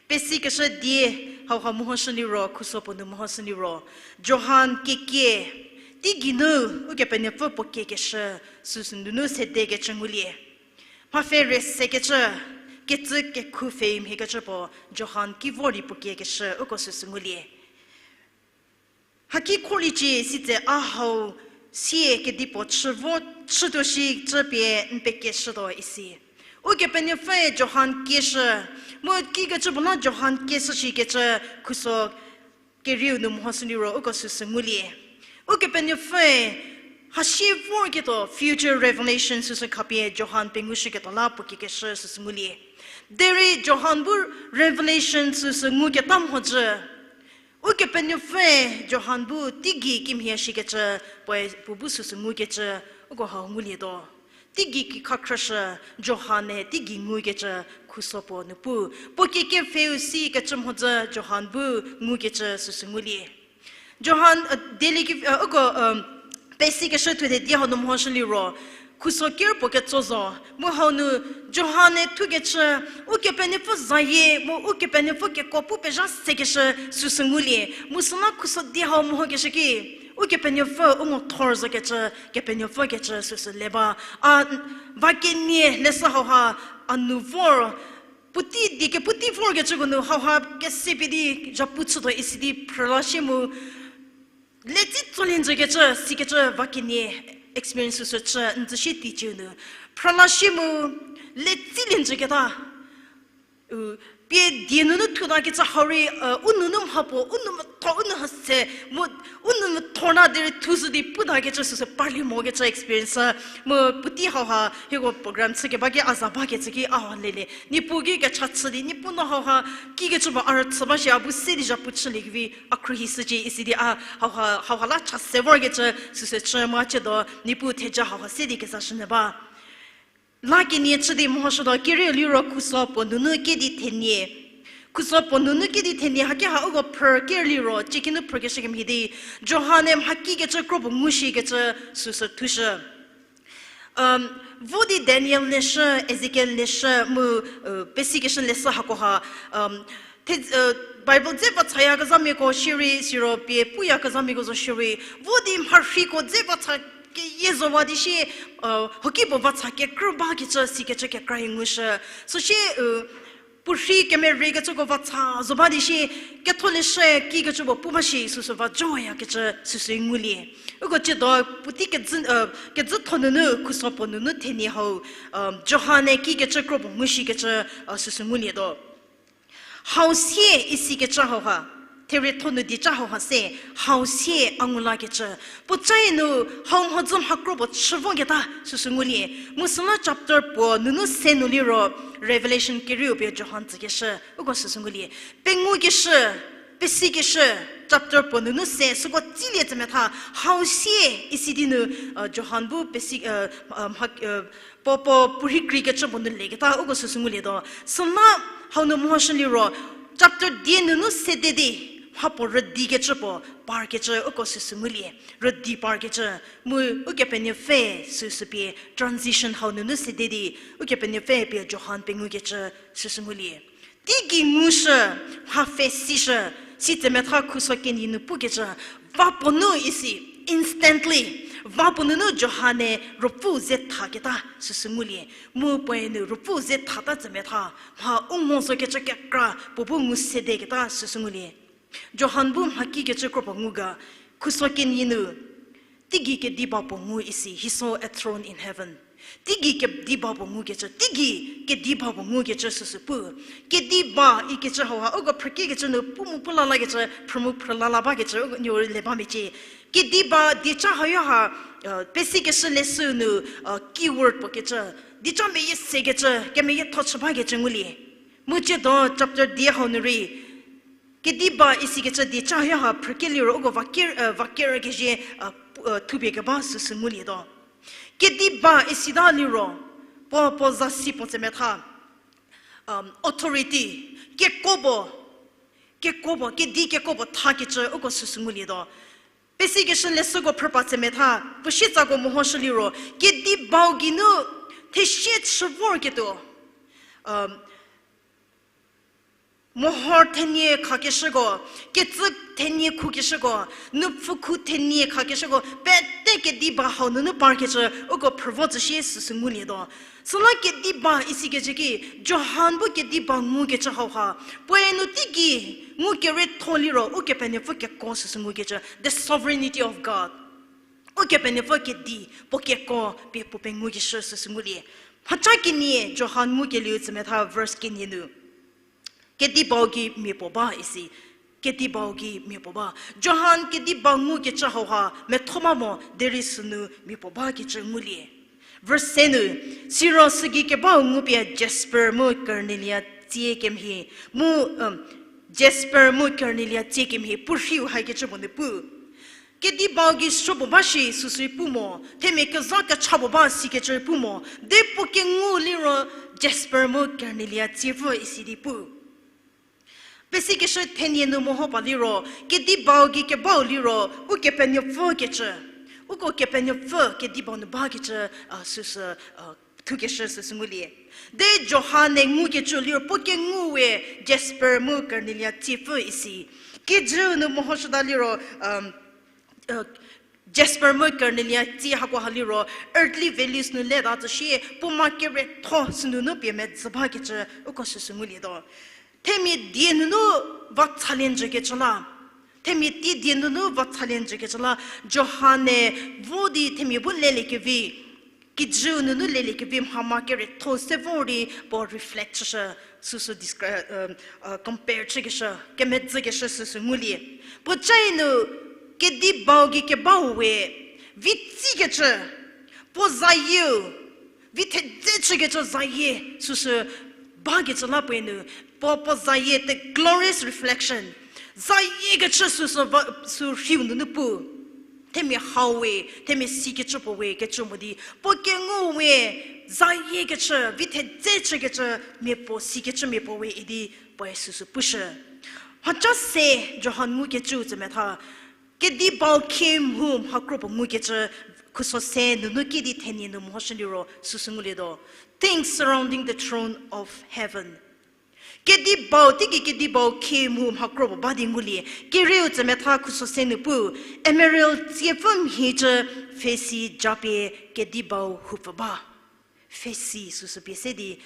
Pesikeshü die hauha mehoshü liro, khuso puo nu mehoshü liro, Johan kekie, teigei nu Ukepenuopfü puo kiekeshü süsü nunu sedekecü ngulie. Mha pfhe re sekecü, kecü kekhu pfhe mhiekecü puo Johan ki vor di puo kiekeshü uko süsü ngulie. Haki kholiecie sitse a hau sie kedipuo chü vo chütuo shi cü pie n pekieshütuo isi. Ukepenuopfüe Johan kieshü, mu kikecü puo la Johan kieshü shikecü khuso kerieu nu mehoshü liro uko süsü ngulie. Ukepenuopfüe hasie vorketuo future revelation süsü khapie Johan pengushüketuo la puo kiekeshü süsü ngulie. Derei Johan bu revelation süsü nguketa mhodzü, Ukepenuopfüe Johan bu teigei kimhie shikecü, puoe puo bu süsü ngukecü, uko hau ngulietuo. Teigei kikha khrüshü, Johan-e teigei ngukecü khuso puo nu pu. Puo kiekepfheu sikecü mhodzü Johan bu ngukecü süsü ngulie. Johan, dieliekevi, uko, pesikeshü thuthe die hau nu mehoshü liro, khuso ker puo ketso zo, mu hau nu Johan-e thukecü, Ukepenuopfü zayie mu Ukepenuopfü kekuo pu pezha sekeshü süsü ngulie, mu süla khuso die hau mehokeshü ki, Ukepenuopfü u ngo thor zokecü, Kepenuopfü kecü süsü le ba, a, va kenie leshü hauha, a nu vor, puotei die kepu tei vorkecüko nu hauha kese pie di zhapu chütuo isi di phrüla shie mu, Letsi tsolie njükecü, sikecü va kenie experience süsü chü, n tsü shie teiciu nu. Phrüla shie mu, letsi lie njüketa. U, pie die nunu thutakecü hau rei, u nunu mhapuo, u nou metho, u nou hase, mu, u nou metho na derei thushü di putakecü süsü parlie mokecü experience, mu puotei hauha, hieko program chükeba ki a za bakecü ki a ha lelie. Niepuu ki kecha chü di, Niepuu no hauha, kikecü puo a rüchü ba shie a bu se di zhapu chüliekevi, a khruohi shücie isi di a hauha, hauha la cha se vorkecü süsü chü mu a chütuo, Niepuu theja hauha se di kezashünyü ba. La kenie chü di mehoshütuo, kerieu liro khuso puo nunu kedi thenie. Khuso puo nunu kedi thenie, haki ha uko phrü ker liro, ciekinu phrükeshü kemhie di, Johan-e mhakikecü kro puo ngushikecü süsü thushü. Vo di Daniel leshü, Ezekiel leshü, mu, pesikeshü leshü hakoha, Bible dze vatsayakezhamiako shierei siro pie puyakezhamiako zo shierei, vo di mharhiko dze vatsa keyie zowa di shie, hoki puo vatsa kekrü bakecü sikecü kekra-i ngushü. Süsie, puorhi kemerekecüko vatsa zo ba di shie, ketholeshü kikecü puo pu ba shi süsü va joyakecü süsü ngulie. Uko chütuo puotei kezü, kezütho nunu khuso puo nunu thenie hau, Johan-e kikecü kro puo ngushikecü süsü ngulietuo. Hau sie isikecü hauha, therietho nu dieca hauha se, hau sie a ngu lakecü. Puocae nu hau mhodzü mhakro puo chü voketa süsü ngulie. Mu süla chapter puo nunu se nu liro Revelation kerieu pie Johan tsükeshü, uko süsü ngulie. Pengukeshü, pesikeshü, chapter puo nunu se süko tsilie tsemetha, hau sie isi di nu, Johan bu pesi, puo, puo puorhi kreikecü puo nu leketa uko süsü ngulietuo. Süla hau nu mehoshü liro, chapter die nunu sede di, mhapuo rüdikecü puo parkecü uko süsü ngulie. Rüdi parkecü, mu Ukepenuopfü süsü pie transition hau nunu sede di, Ukepenuopfü pie Johan pengukecü süsü ngulie. Teigei ngushü, mha pfhe sishü, si tsemetha khuso kenie nu pukecü, va puo nu isi, instantly, va puo nunu Johan-e Ruopfü ze thaketa süsü ngulie. Mu puoe nu Ruopfü ze thata tsemetha, mha u ngo zokecü kekra puo bu ngu sedeketa süsü ngulie. Johan bu mhakikecü kro puo ngu ga, khuso kenie nu, teigei kediba puo ngu isi, he saw a throne in heaven. Teigei kediba puo ngukecü, teigei kediba puo ngukecü süsü pu. Kediba ikecü hauha, uko phrükiekecü nu pu mu pu la lakecü, phrü mu phrü la la bakecü, uko nuo rei le ba mecie. Kediba dieca hauha, pesikeshü leshü nu, keyword puo kecü, dieca meyie sekecü, kemeyietho chü bakecü ngulie. Mu chütuo chapter die hau nu rei, kediba isikecü dieca hauha phrükieliro uko vaker, vaker kezhie, thupie keba süsü ngulietuo. Kediba isita liro, puo, puo zasi puo tsemetha, authority, kekuo puo, kekuo puo, kedi kekuo puo thakecü uko süsü ngulietuo. Pesikeshü leshüko phrüpa tsemetha, puo sietsako mehoshü liro, kedibau geinu thesie chü vorketuo, mohor thenie khakeshüko, kecü thenie khukeshüko, nupfhükhu thenie khakeshüko, pete kediba hau nunu parkecü uko phrü vo tsüsie süsü ngulietuo. Süla kediba isikecü ki, Johan bu kediba ngukecü hauha, puoe nu teigei ngukerietho liro Ukepenuopfü kekuo süsü ngukecü, the sovereignty of God. Ukepenuopfü kedi, puo kekuo pie puo pengukeshü süsü ngulie. Mhacha kenie Johan ngukelieu tsemetha verse kenie nu, kedibau gei mia puo ba isi, kedibau gei mia puo ba. Johan kediba ngukecü hauha metho ba mo derei sünu mia puo bakecü ngulie. Verse se nu, siro sügei kebau ngupie jasper mu carnelia tsie kemhie, mu, jasper mu carnelia tsie kemhie puo rhiu hakecü puo nu pu. Kedibau gei supuo ba shi süsü pu mo, themia kezha kecha puo ba sikecü pu mo, de puo kengu liro jasper mu carnelia tsiepfü isi di pu. Pesikeshü thenie nu meho pa liro, kedibau gei kebau liro, Ukepenuopfü kecü. Uko Kepenuopfü kedibau nu bakecü, süsü, thukeshü süsü ngulie. De Johan-e ngukecü liro puo kengu we jasper mu carnelia tsiepfü isi. Kijü nu mehoshüta liro, jasper mu carnelia tsie hakoha liro earthly values nu leta tsüsie puo ma kerietho sünunu pie medzü bakecü uko süsü ngulietuo. Themia die nunu va tsalie njükecü la, Themia tei die nunu va thalie njükecü la, Johan-e vo di themia bu leliekevi, kijüu nunu leliekevi mhama kerietho se vor di puo reflect chüshü, süsü descri-, compare chükeshü, kemedzükeshü süsü ngulie. Puo cae nu kedi bau gei kebau we, vi tsikecü, puo zayieu, vi thedze chükecü zayie süsü bakecü la puoe nu, puo, puo zayie the glorious reflection. Zayiekecü süsü va, sü rhiu nunu pu. Themia hau we, themia sikecü puo we kecü mo di, puo kengu we, zayiekecü, vi thedze chükecü, mia puo sikecü mia puo we idi puoe süsü pushü. Mhaca se Johan ngukecüu tsemetha, kedi bau khie mhu mha kro puo ngukecü khuso se nunu kidi thenie nu mehoshü liro süsü ngulietuo. Things surrounding the throne of heaven. Kedi bau, teigei kedi bau khie mhu mha kro puo ba di ngulie. Kerieu tsemetha khuso se nu pu, emerald tsiepfü mhicü pfhesi japie kedi bau houpfü ba. Pfhesi süsü pie se di,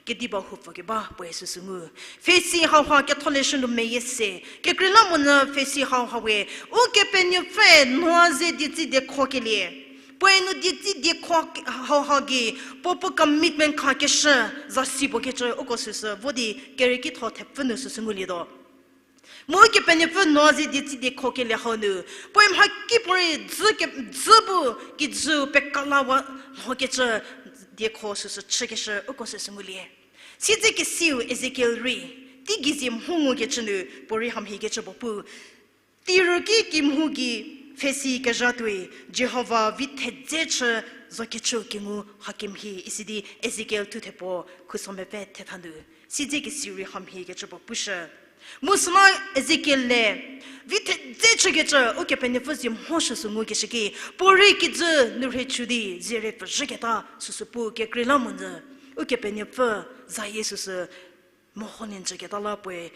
kedi bau houpfü keba puoe süsü ngu. Pfhesi hauha ketholeshü nu meyie se. Kekreilamonyü pfhesi hauha we, Ukepenuopfüe Noa ze dietsi diekhokelie. Puoe nu dietsi diekho hauha gei, puo puo commitment khakeshü, zasi puo kecü uko süsü vo di kerieki tho thepfü nu süsü ngulietuo. Mu Ukepenuopfü Noa ze dietsi diekhokelie hau nu, puoe mhakipuorei dzü ke, dzü bu kijüu pekalawa lhokecü diekho süsü chükeshü uko süsü ngulie. Siedzekesiu Ezekiel rei, teigei zie mho ngukecü nu puorei hamhiekecü puo pu. Teiru ki kimhu gei pfhesi kezha tuoi, Jihova vi thedze chü zokecü kengu hakemhie isi di Ezekiel thuthe puo khuso mepfü thetha nu. Siedzekesiu rei hamhiekecü puo pushü. Mu süla Ezekiel le, vi thedze chükecü Ukepenuopfü zie mhoshü sü ngukeshü ki, puorei kijü nu rhie chü di zie re pfüzhüketa süsü pu kekreilamonyü, Ukepenuopfü zayie süsü meholie njüketa la puoe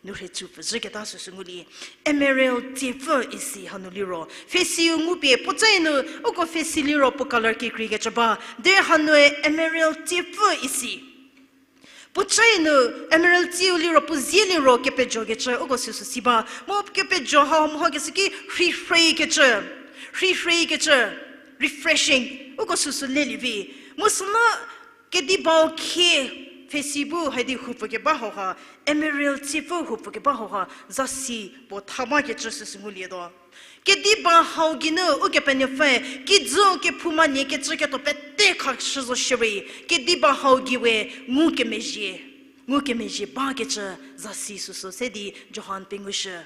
nu rhie chü pfüzhüketa süsü ngulie. Emerald tsiepfü isi hanu liro, pfhesiu ngupie puocae nu uko pfhesi liro puo color kekreikecü ba, derei hanue emerald tsiepfü isi. Puocae nu emerald tsiu liro puo zie liro kepejokecü uko süsü si ba. Mu kepejo hau mhokeshü ki rhirheikecü, rhirheikecü, refreshing, uko süsü lelie vi. Mu süla kedibau khie pfhesi bu haidi houpfü keba hauha, emerald tsiepfü houpfü keba hauha, zasi puo tha bakecü süsü ngulietuo. Kediba hau geinu Ukepenuopfü, kijü kephouma nie kecü ketuo pete khashü zo shierei, kediba hau gei we ngukemezhie, ngukemezhie bakecü zasi süsü se di Johan pengushü.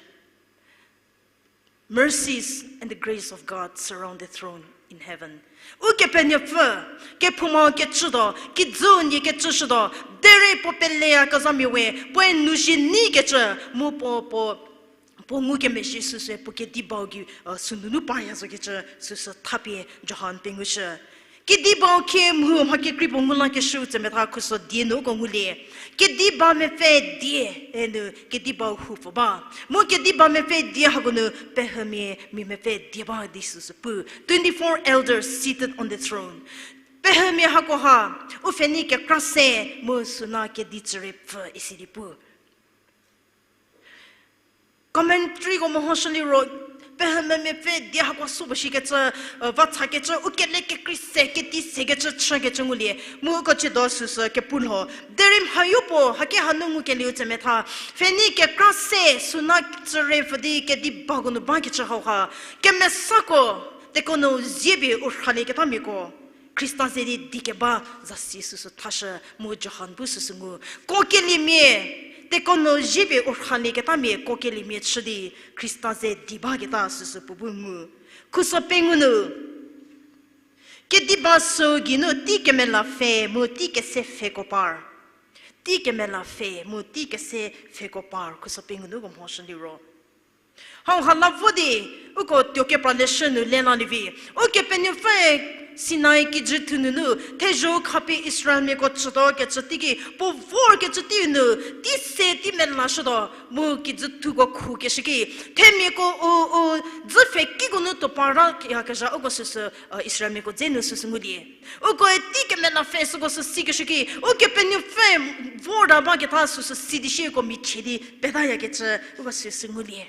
Mercies and the grace of God surround the throne in heaven. Ukepenuopfü, kephoumau kecütuo, kijüu nie kecüshütuo, derei puo peleyakezhamia we, puoe nou zhie neikecü, mu puo, puo, puo ngukemezhie süsü puo kedibau gei, sünunu paya zokecü süsü thapie Johan pengushü. Kedibau khie mhu mha kekrei puo ngu lakeshüu tsemetha khuso die nu uko ngulie. Kediba mepfü die, e nu kedibau houpfü ba. Mu kediba mepfü die hako nu pehümia mia mepfü die ba di süsü pu. Twenty-four elders seated on the throne. Pehümia hakoha, u pfhenei kekra se, mu süna kedi tsüre pfü isi di pu. Commentaryko mehoshü liro, pehüme mepfü die hako sübo shikecü, vatsa kecü, u kele kekrei se, kedi sekecü, chükecü ngulie, mu uko chüdo süsü kepu lho. Derei mhayo puo, haki hanu ngukelieu tsemetha, pfhenei kekra se, süna tsüre pfü di kedibako nu bakecü hauha, kemesako, tekuo nu zie pie u rhalieketamiako. Khrista ze di di keba zasi süsü thashü mu Johan bu süsü ngu. Kokeliemia, tekuo nu zie pie u rhalieketamia kokeliemia chü di Khrista ze di baketa süsü puo bu ngu. Khuso pengou nu, kediba süu geinu tei kemela pfhe mu tei kese pfheko par. Tei kemela pfhe mu tei kese pfheko par, khuso pengou nu uko mhoshü liro. Hauha la vo di, uko tuo kepra leshü nu le lalie vi. Ukepenuopfü Sinai kijü thu nunu, thezho khapie Israelmiako chütuo kecü teiki, puo vorkecü teiu nu, tei se tei melashütuo, mu kijü thuko khukeshü ki, themiako u, u, dzü pfhe kiko nu tuo para yakezha uko süsü, Israelmiako dze nu süsü ngulie. Ukoe tei kemela pfhe süko sü sikeshü ki, Ukepenuopfü vorta baketa süsü si di shie uko michie di petayakecü uko süsü ngulie.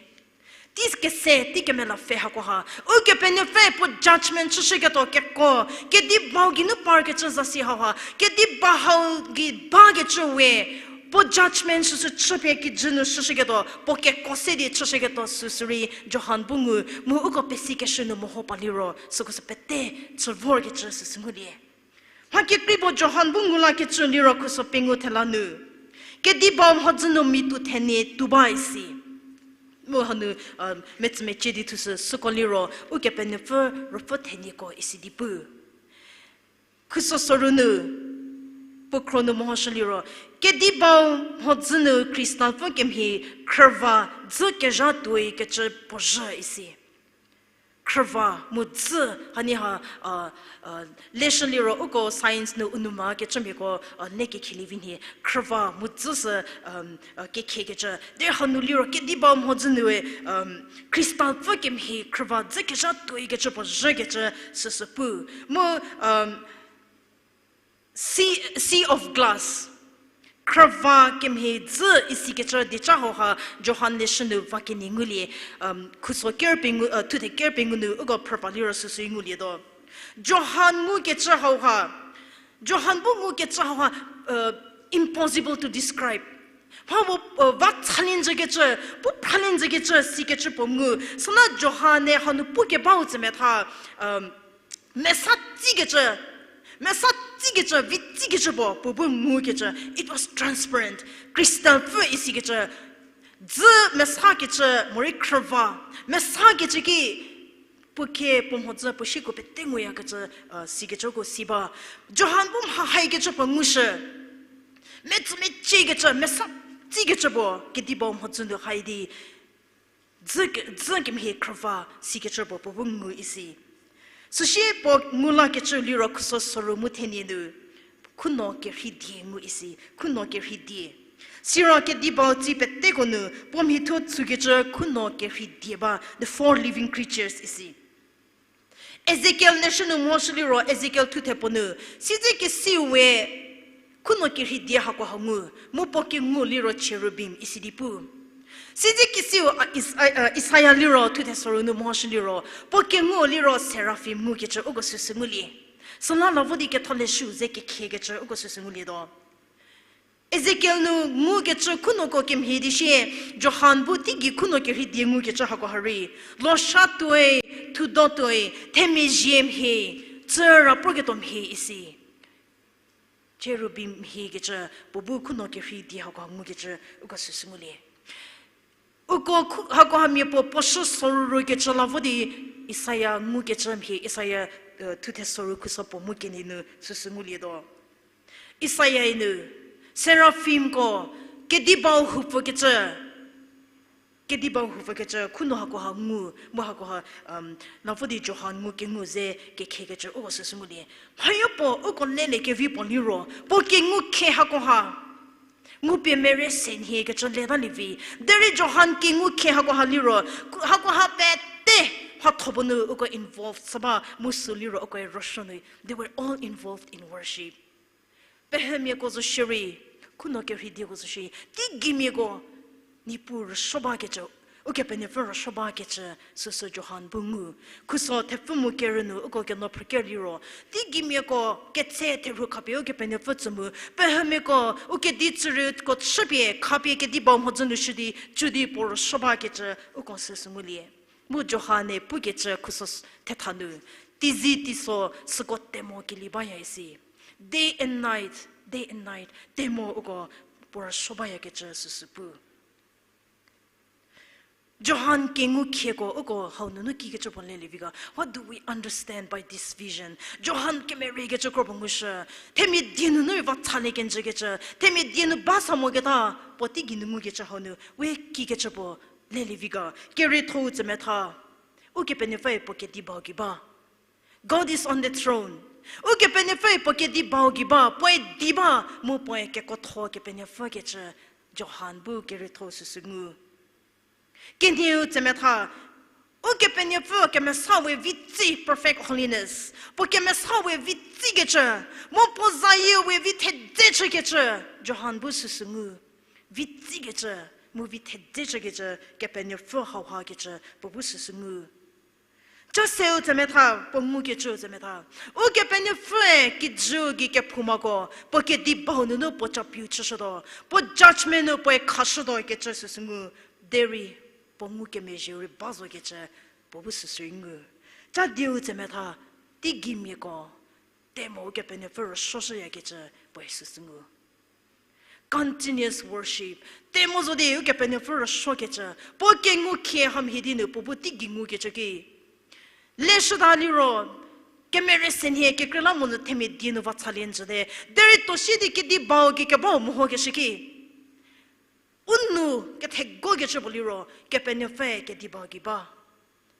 Tei kese, tei kemela pfhe hakoha, Ukepenuopfü puo judgment chüshüketuo keko, kedi bau geinu parkecü zasi hauha, kedi ba hau gei bakecü we, puo judgment süsü chüpie kijü nu chüshüketuo, puo keko se di chüshüketuo süsü rei Johan bu ngu, mu uko pesikeshü nu meho pa liro süko sü pete chü vorkecü süsü ngulie. Mha kekrei puo Johan bu ngu lakecü liro khuso pengou thela nu, kedi bau mhodzü nu mi tu thenie tuo ba isi. Mu hanu, metsümecie di thusü süko liro Ukepenuopfü Ruopfü thenieko isi di pu. Khuso soru nu, puo khro nu mehoshü liro, kedi bau mhodzü nu kristalpfü kemhie khrüva dzü kezha tuoi kecü puo zhü isi. Khrüva mu dzü, hanie ha, leshü liro uko science nu u nou ma kecümiako, le kekhelie vi nhie, khrüva mu dzü sü, kekhiekecü. Derei hanu liro kedi bau mhodzü nue, kristalpfü kemhie khrüva dzü kezha tuoi kecü puo zhükecü süsü pu. Mu, sea, sea of glass. Khrüva kemhie dzü isikecü dieca hauha Johan leshü nu va kenie ngulie, khuso ker pengou, thuthe ker pengou nu uko phrüpa liro süsü rei ngulietuo. Johan ngukecü hauha, Johan bu ngukecü hauha, impossible to describe. Mha puo, va challenge kecü, puo challenge kecü sikecü puo ngu. Süla Johan-e hanu pukebau tsemetha, mesa tsikecü, mesa tsikecü, vi tsikecü puo, puo bu ngukecü, it was transparent, kristalpfü isikecü, dzü mesakecü, morei khrüva, mesakecü ki, puo khe puo mhodzü puo sieko pete nguyakecü, sikecüko si ba. Johan bu mha haikecü puo ngushü. Metsümeciekecü, mesa tsikecü puo, kedi bau mhodzü nu hai di, dzü ke-, dzü kemhie khrüva sikecü puo, puo bu ngu isi. Süsie puo ngu lakecü liro khuso soru mu thenie nu, khuno kerhei die ngu isi, khuno kerhei die. Siro kedi bau tsi peteko nu, puo mhi thuo tsükecü khuno kerhei die ba, the four living creatures isi. Ezekiel leshü nu mehoshü liro Ezekiel thuthe puo nu, siedze kesiu we khuno kerhei die hakoha ngu, mu puo kengu liro cherubim isi di pu. Siedze kesiu, a, Is-, a, a, Isaia liro thuthe soru nu mehoshü liro, puo kengu liro seraphim ngukecü uko süsü ngulie. Süla la vo di ketholeshü ze kekhiekecü uko süsü ngulietuo. Ezekiel nu ngukecü khunoko kemhie di sie, Johan bu teigei khuno kerhei die ngukecü hakoha rei, losha tuoi, thudo tuoi, themia zie mhie, tsüra proketuo mhie isi. Cherubim mhiekecü, puo bu khuno kerhei die hakoha ngukecü, uko süsü ngulie. Uko khu-, hakohamia puo puo shü sorurokecü la vo di Isaia ngukecü mhie, Isaia, thuthe soru khuso puo mu kenie nu süsü ngulietuo. Isaia-e nu, seraphimko, kedibau hupfükecü, kedibau hupfükecü, khuno hakoha ngu, mu hakoha, la vo di Johan ngu kengu ze kekhiekecü uko süsü ngulie. Mhayo puo uko lele kevi puo liro, puo kengu khie hakoha ngupie mere se nhiekecü leta lievi. Derei Johan kengu khie hakoha liro, hakoha pete mhatho puo nu uko involved sa ba mu sü liro uko rüsuo nu. They were all involved in worship. Pehümiako zo shierei, khuno kerhei dieko zo shierei, teigimiako, Niepuu rüsuo bakecü, Ukepenuopfü rüsuo bakecü, süsü Johan bu ngu. Khuso thepfü mu kerü nu uko keno phrüker liro, teigimiako ketse therhu khapie Ukepenuopfü tsü mu, pehümiako u kedi tsürieko chüpie khapie kedibau mhodzü nu shü di, chü di puo rüsuo bakecü uko süsü ngulie. Mu Johan-e pukecü khuso thetha nu, teizi teiso süko temo keli baya isi. Day and night, day and night, temo uko puo rüsuo bayakecü süsü pu. Johan kengu khieko uko hau nunu kikecü puo lelie vi ga. What do we understand by this vision? Johan kemeriekecü kro puo ngushü. Themia die nunu va tsalie kenjükecü. Themia die nu ba sa moketa puo teigei nu ngukecü hau nu we kikecü puo lelie vi ga. Kerietho-u tsemetha. Ukepenuopfüe puo kedibau gei ba. God is on the throne. Ukepenuopfüe puo kedibau gei ba, puoe di ba, mu puoe kekuotho Kepenuopfü kecü Johan bu kerietho süsü ngu. Kenieu tsemetha, Ukepenuopfü kemesa we vitsi perfect holiness. Puo kemesa we vitsikecü, mu puo zayie we vi thedze chükecü, Johan bu süsü ngu. Vitsikecü, Mu vi thedze chükecü, Kepenuopfü hauha kecü, puo bu süsü ngu. Cha seu tsemetha, puo ngukecüu tsemetha. Ukepenuopfüe kijüu gei kephoumako, puo kedi bau nunu puo chapiu chüshütuo, puo judgment nu puoe khashütuo kecü süsü ngu, derei puo ngukemezhieu rei ba zokecü, puo bu süsü rei ngu. Cha dieu tsemetha, teigimiako, temo Ukepenuopfü rüsuoshüyakecü, puoe süsü ngu. Continuous worship. Temo zo di Ukepenuopfü rüsuokecü. Puo kengukhie hamhie di nu puo bu teigei ngukecü ki. Leshüda liro, kemere senhie kekreilamonyü themia die nu va chalie njüte. Derei tuo si di kedi bau gei kebau mehokeshü ki. U nou kethegokecü puo liro, Kepenuopfü kedi bau gei ba.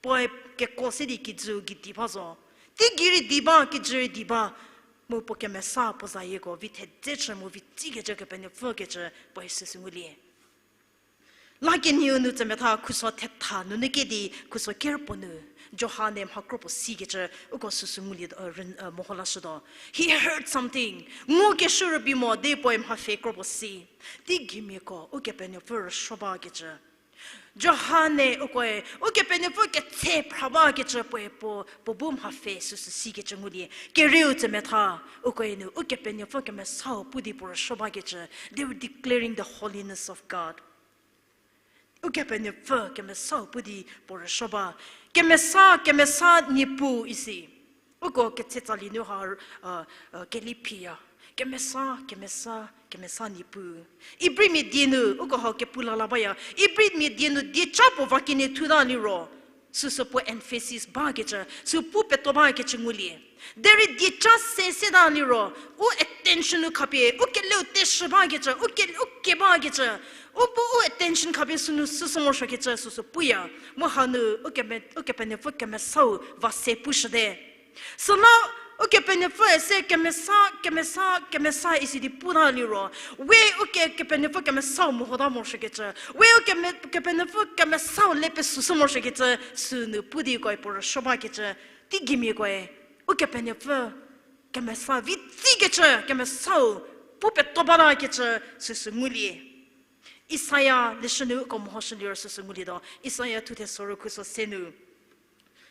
Puoe kekuo se di kijüu gei di ba zo. Teigei rei di ba, kijü rei di ba. Mu puo kemesa puo zayieko vi thedze chü mu vi tsikecü Kepenuopfü kecü puoe süsü ngulie. La kenieu nu tsemetha khuso thetha nunu kedi khuso ker puo nu, Johan-e mha kro puo sikecü uko süsü ngulie, meho lashütuo. He heard something. Ngukeshü rübei mo di puoe mha pfhe kro puo si. Teigimiako, Ukepenuopfü rüsuo bakecü. Johan-e ukoe, Ukepenuopfü ketse phra bakecü puoe puo, puo bu mha pfhe süsü sikecü ngulie. Kerieu tsemetha, ukoe nu, Ukepenuopfü kemesau pu di puo rüsuo bakecü, they were declaring the holiness of God. Ukepenuopfü kemesau pu di puo rüsuo ba. Kemesa, kemesa Niepuu isi. Uko ketse tsali nu ha, keliphiya. Kemesa, kemesa, kemesa Niepuu. Ibrimia die nu, uko hau kepu la la baya. Ibrimia die nu dieca puo va kenie thuta liro. Süsü puo emphasis bakecü, sü pu peto bakecü ngulie. Derei dieca se seta liro, u attention nu khapie, u keleu teshü bakecü, u ke, u ke bakecü, u bu u attention khapie sünu süsü morosuokecü süsü puya. Mu hanu, Ukepenuopfü kemesau va se pushüte. Süla Ukepenuopfüe se kemesa, kemesa, kemesa isi di puta liro. We uke Kepenuopfü kemesau mehota morosuokecü. We uke, Kepenuopfü kemesau le pesüsü morosuokecü sünu pu di ukoe puo rüsuo bakecü. Teigimiakoe, Ukepenuopfü kemesa vi tsikecü, kemesau pu peto batakecü süsü ngulie. Isaia leshü nu uko mehoshü liro süsü ngulietuo. Isaia thuthe soru khuso se nu.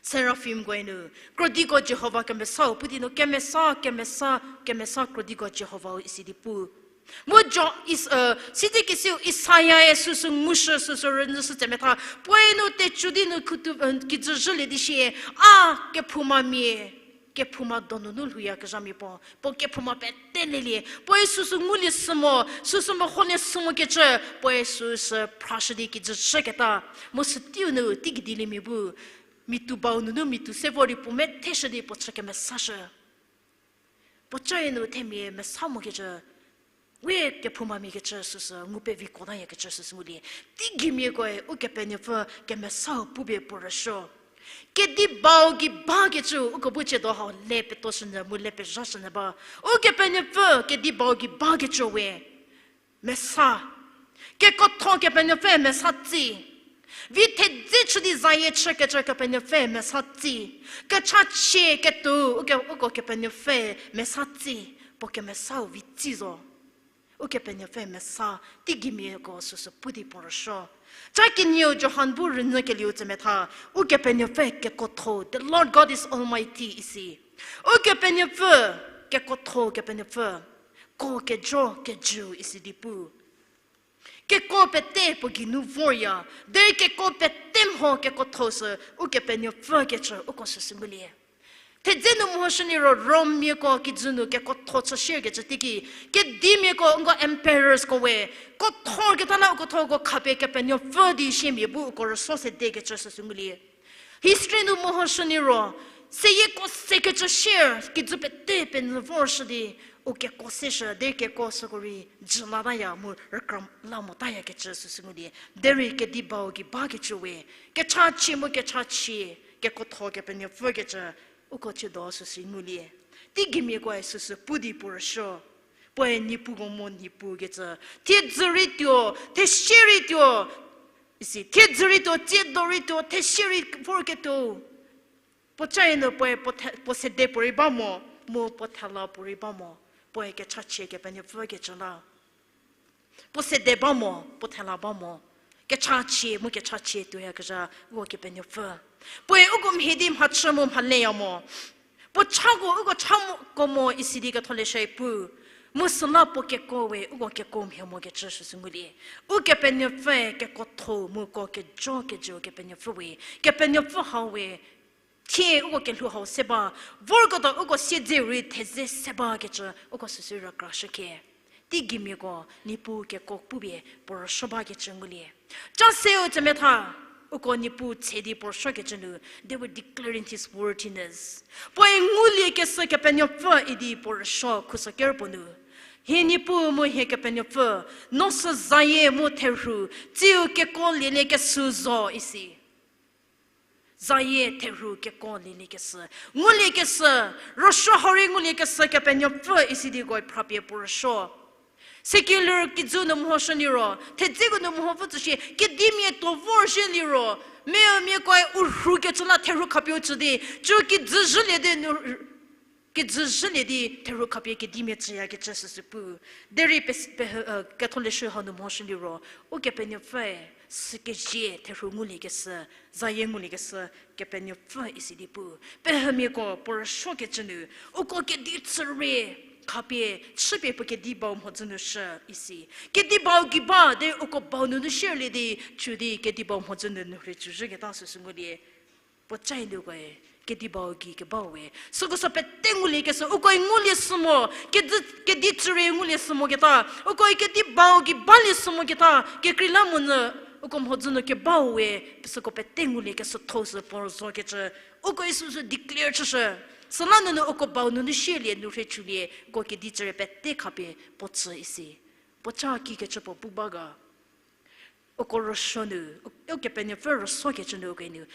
Seraphimkoe nu, krodiko Jihova kemesau pu di nu, kemesa, kemesa, kemesa krodiko Jihovau isi di pu. Mu jo, is, sidi kesiu Isaia-e süsü ngushü süsü rünyüshü tsemetha, puoe nu tecu di nu khutu, kijü zhülie di shie, a, kephoumamia, kephouma donunu lhouyakezhamia puo, puo kephouma pete lelie, puoe süsü ngulie sü mo, süsü meholie sü mokecü, puoe süsü phrashü di kijü zhüketa, mu süteiu nu teigei dieliemia bu, mitu bau nunu mitu se vor di puo metheshü di puo chü kemesashü. Puocae nu themia mesa mokecü, we kephoumamia kecü süsü ngu peviko tayakecü süsü ngulie. Teigimiakoe Ukepenuopfü kemesau pupie puo rüsuo. Kedi bau gei bakecü uko bu chiedo hau le petoshünyü mu le pezhashünyü ba. Ukepenuopfü kedi bau gei bakecü we. Mesa. Kekuotho Kepenuopfü mesa tsi. Vi thedze chü di zayie chükecü Kepenuopfü mesa tsi. Kechachie ketuo, uko, uko Kepenuopfü mesa tsi. Puo kemesau vi tsi zo. Ukepenuopfü mesa, teigimiako süsü pu di puo rüsuo. Ca kenieu Johan bu rünyükelieu tsemetha, Ukepenuopfü kekuotho, the Lord God is Almighty isi. Ukepenuopfü, kekuotho Kepenuopfü, ko kejo kejüu isi di pu. Kekuo pete puo geinu vorya, derei kekuo pete mho kekuotho sü Ukepenuopfü kecü uko süsü ngulie. Thedze nu mehoshü liro Rommiako kijü nu kekuotho chü shierkecü teiki, kedimiako nko emperorsko we, kuothoketa la u kuothoko khapie Kepenuopfü di shiemia bu uko rüsuo sedekecü süsü ngulie. History nu mehoshü liro, seyieko sekecü shier kijü pete penyü vorshü di, u kekuo seshü, derei kekuo süko rei jü lataya mu rükra la motayakecü süsü ngulie. Derei kedi bau gei bakecü we, kechachie mu kechachie, kekuotho Kepenuopfü kecü, uko chüdo süsü ngulie. Teigimiakoe süsü pu di puo rüsuo. Puoe niepuko mo niepuu kecü. Thiedzü rei tuo, thesie rei tuo. Isi, thiedzü rei tuo, tsiedo rei tuo, thesie rei vorketuo. Puocae nu puoe puo the-, puo sede puorei ba mo, mu puo thela puorei ba mo. Puoe kechachie Kepenuopfü kecü la. Puo sede ba mo, puo thela ba mo. kechachie mu kechachie tuoyakezha uko Kepenuopfü. Puoe uko mhie di mhachü mu mhaleya mo. Puo chako uko cha mo, ko mo isi di ketholeshü pu. Mu süla puo keko we uko keko mhie mokecü süsü ngulie. Ukepenuopfüe kekotho mu ko kejo kejüu Kepenuopfü we. Kepenuopfü hau we thie uko kelhou hau se ba, vorketa uko siedze rei thedze se bakecü uko süsü rükrashükhie. Teigimiako Niepuu keko pupie puo rüsuo bakecü ngulie. Cha seu tsemetha, uko Niepuu tse di puo rüsuokecü nu, they were declaring his worthiness. Puoe nguliekeshü Kepenuopfü idi puo rüsuo khuso kerpuo nu. Hie Niepuu mu hie Kepenuopfü, no sü zayie mu therhu, tsiu keko lieliekeshü zo isi. Zayie therhu keko lieliekeshü. Nguliekeshü, rüsuo hau rei nguliekeshü Kepenuopfü isi di uko phrapie puo rüsuo. Secular kijü nu mehoshü liro, thedzeko nu meho pfü tsüshie, kedimia tuo vorzhie liro, meumiakoe u rhukecü la therhu khapie u tsü di, cü kijü zhülie di nu, kijü zhülie di therhu khapie kedimia tsüyakecü süsü pu. Derei pe, pe, ketholeshü hau nu mehoshü liro, Ukepenuopfüe, sükezie therhu nguliekeshü, zayie nguliekeshü, Kepenuopfü isi di pu. Pehümiako puo rüsuokecü nu, uko kedi tsürie, khapie, chüpie puo kedi bau mhodzü nu shü isi. Kedi bau gei ba, de uko bau nunu shierlie di, cü di kedi bau mhodzü nunu rhei cü zhüketa süsü ngulie. Puoca nukoe, kedi bau gei kebau we. Süko sü pete nguliekeshü, ukoe ngulie sü mo, kedi, kedi tsürie ngulie sü moketa, ukoe kedi bau gei balie sü moketa, kekreilamonyü, uko mhodzü nu kebau we, süko pete nguliekeshütho sü puo zokecü, ukoe süsü declare chüshü. Süla nunu uko bau nunu shielie, nu rhei cülie, uko kedi tsürie pete khapie puo tsü isi. Puoca kikecü puo pu ba ga. Uko rüsuo nu, u-, Ukepenuopfü rüsuokecü nu ukoe nu.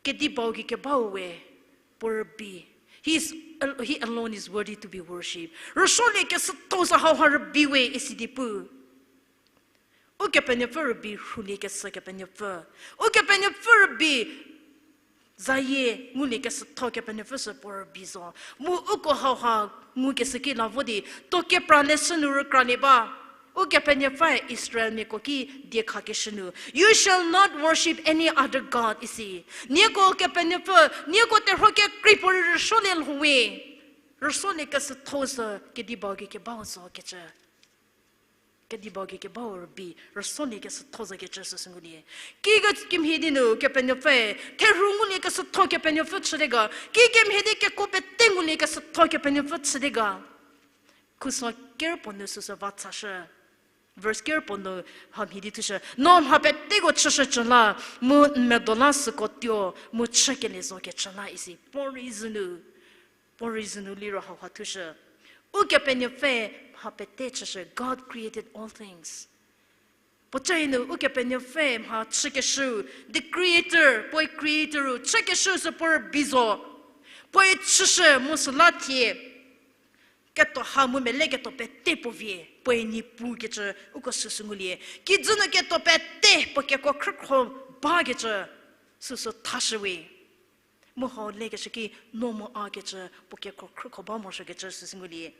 Kedi bau gei kebau we, puo rübei. He is, he alone is worthy to be worshipped. Rüsuoliekeshütho sü hauha rübei we isi di pu. Ukepenuopfü rübei rhuliekeshü Kepenuopfü. Ukepenuopfü rübei zayie nguliekeshütho Kepenuopfü sü puo rübei zo. Mu uko hauha ngukeshü ki la vo di, tuo kepra leshü nu rükralie ba. Ukepenuopfüe Israelmiako ki diekhakeshü nu, You shall not worship any other god, isi. Nieko Kepenuopfü, nieko terhuo kekrei puorei rüsuolie lho we. Rüsuoliekeshütho sü kedi bau gei kebau zokecü. Kedi bau gei kebau rübei, rüsuoliekeshütho zokecü süsü ngulie. Kikemhie di nu Kepenuopfüe, therhu nguliekeshütho Kepenuopfü chülie ga, kikemhie di kekuo pete nguliekeshütho Kepenuopfü chülie ga. Khuso ker puo nu süsü va tsashü. Verse ker puo nu hamhie di thushü. No mha peteko chüshü cü la, mu n medo la süko tuo, mu chükelie zokecü la isi. Puo reason nu, puo reason nu liro hauha thushü. Ukepenuopfü mha pete chüshü, God created all things. Puoca nu Ukepenuopfü mha chükeshü, the creator, puoe creator-u, chükeshü sü puo rübei zo. Puoe chüshü mu süla thie ketuo ha mu mele ketuo pete puo vie, puoe Niepuu kecü uko süsü ngulie. Kijü nu ketuo pete puo kekuo khrükhro bakecü süsü thashü we. Mu hau lekeshü ki no mu a kecü puo kekuo khrükhro ba morosuokecü süsü ngulie.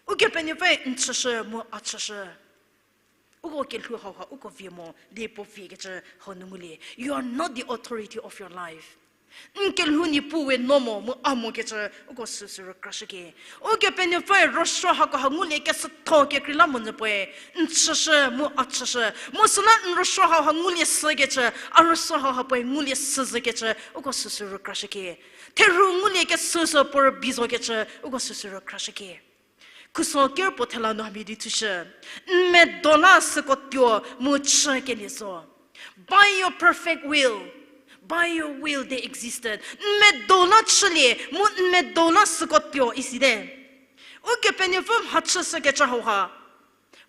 Ukepenuopfü n chüshü mu a chüshü. Uko kelhou hauha uko vie mo di puo viekecü hau nu ngulie. You are not the authority of your life. N kelhou Niepuu we no mo mu a mokecü uko süsü rükrashükie. Ukepenuopfüe rüsuo hako ha nguliekeshütho kekreilamonyü puoe, n chüshü mu a chüshü. Mu süla n rüsuo hauha ngulie shükecü, a rüsuo hauha puoe ngulie shü zokecü uko süsü rükrashükie. Therhu nguliekeshü sü puo rübei zokecü uko süsü rükrashükie. Khuso ker puo thela nu hamhie di thushü. N medo la süko tuo mu chükelie zo. By your perfect will, by your will they existed. N medo la chülie mu n medo la süko tuo isite. Ukepenuopfü mha chüshükecü hauha,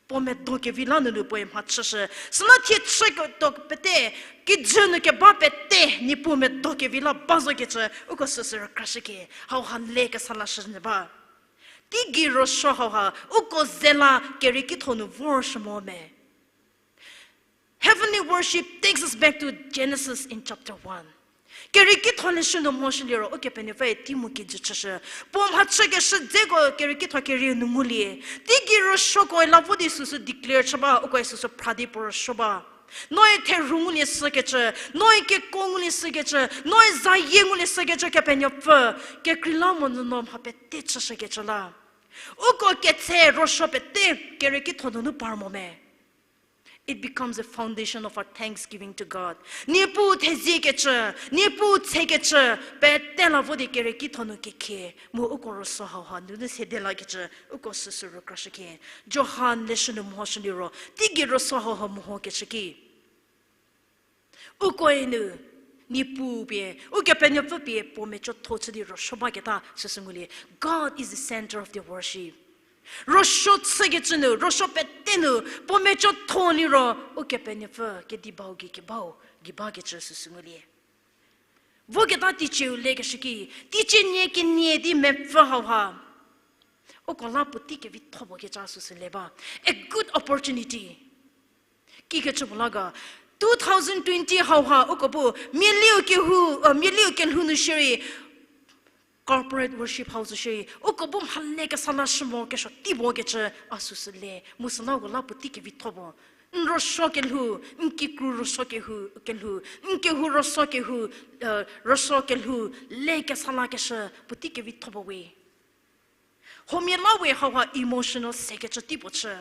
puo medo kevi la nunu puoe mha chüshü. Süla thie chüketuo pete, kijü nu keba pete Niepuu medo kevi la ba zokecü uko süsü rükrashükie. Hauha le kesa lashünyü ba. Teigei rüsuo hauha uko ze la kerieki tho nu vorshü mo me. Heavenly worship takes us back to Genesis in chapter one. Kerieki tho leshü nu morosuo liro Ukepenuopfüe tei mu kijü chüshü. Puo mha chükeshü dzeko kerieki tho kerieu nu ngulie. Teigei rüsuokoe la vo di süsü declare chü ba, ukoe süsü phra di puo rüsuo ba. Noe therhu ngulie shükecü, noe keko ngulie shükecü, noe zayie ngulie shükecü Kepenuopfü, kekreilamonyü no mha pete chüshükecü la. Uko ketse rosuo pete kere kitho nunu par mo me. It becomes a foundation of our thanksgiving to God. Niepuu theziekecü, Niepuu tsekecü, pete la vo di kere kitho nu kekhie, mu uko rosuo hauha nunu sede lakecü, uko süsü rükrashükhie. Johan leshü nu mehoshü liro, teigei rosuo hauha mehokecü ki. Ukoe nu, Niepuu pie, Ukepenuopfü pie puo mecotho chü di rosuo baketa süsü ngulie. God is the center of the worship. Rosuo chükecü nu, rosuo pete nu, puo mecotho liro, Ukepenuopfü, kedi bau gei kebau, gei bakecü süsü ngulie. Voketa teicieu lekeshü ki, teicie nie kenie di mepfü hauha. Uko la puotei kevitho puo kecha süsü le ba. A good opportunity. Kikecü puo la ga, two thousand twenty hauha uko bu mialiu kehou, uh, mialiu kelhou nu shierei, corporate worship hau zo shierei, uko bu mhale kesa la shü mo kesuo tei puo kecü a süsü le, mu süla uko la puotei kevitho puo. N rosuo kelhou, n kikru rosuo kehou, kelhou, n kehou rosuo kehou, uh, rosuo kelhou, le kesa lakeshü puotei kevitho puo we. Huomia la we hauha emotional sekecü tei puo chü.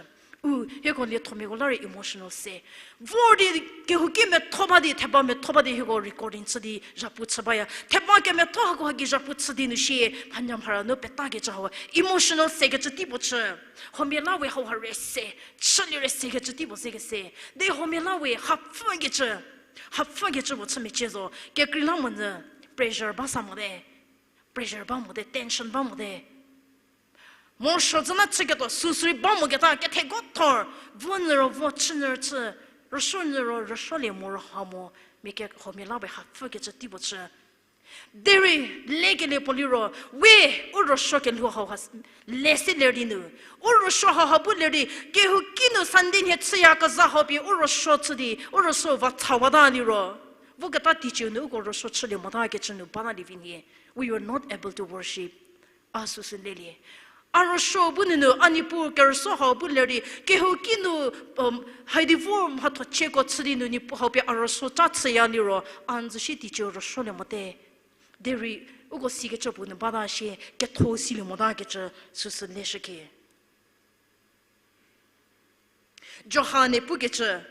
U, hieko liethomiako la rei emotional se. Vor di kehouki metho ba di, theba metho ba di hieko recording chü di zhapu chü baya. Theba kemetho hakoha gei zhapu chü di nu shie, mhanyamhara nu petakecü hauha emotional sekecü tei puo chü. Huomia la we hauha rei se, chülie rei sekecü tei puo ze kese. De huomia la we hapfükecü, hapfükecü puo chü mecie zo. Kekreilamonyü pressure ba sa mote. Pressure ba mote, tension ba mote. Morosuo zü na chüketuo süsürei ba moketa kethekothor, vo nyü ro vo chü nyü rü chü, rüsuo nyü ro rüsuolie moroha mo, mia ke huomia la we hapfükecü tei puo chü. Derei lekelie puo liro, we, u rosuo kelhou hauha, le se ler di nu. U rosuo hauha bu ler di, kehouki nu Sunday nhie chüyakezha hau pie u rosuo chü di, u rosuo va thawata liro. Voketa teicieu nu uko rosuo chülie motakecü nu bata lievi nhie. We were not able to worship. A süsü lelie. A rosuo bu nunu, a Niepuu kerüsuo hau bu ler di, kehouki nu, um, haidi vor mhathochieko chü di nu Niepuu hau pie a rosuo ca chüya liro, a n zü shie teicieu rosuolie mote. Derei, uko sikecü puo nu bata shie, ketho silie motakecü süsü leshükhie. Johan-e pukecü,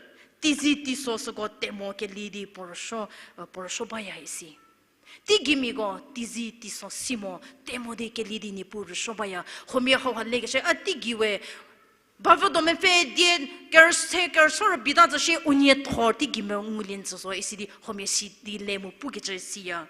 teizi teiso süko temo keli di puo rüsuo, puo rüsuo baya isi. Teigeimiako teizi teiso si mo, temo di keli di Niepuu rüsuo baya. Huomia hauha lekeshü, a teigei we, bavüdo mepfü die, kerüse, kerüsuo rübei ta zü shie unie thor teigei me ngulie n tsü zo isi di huomia si di le mu pukecü siya.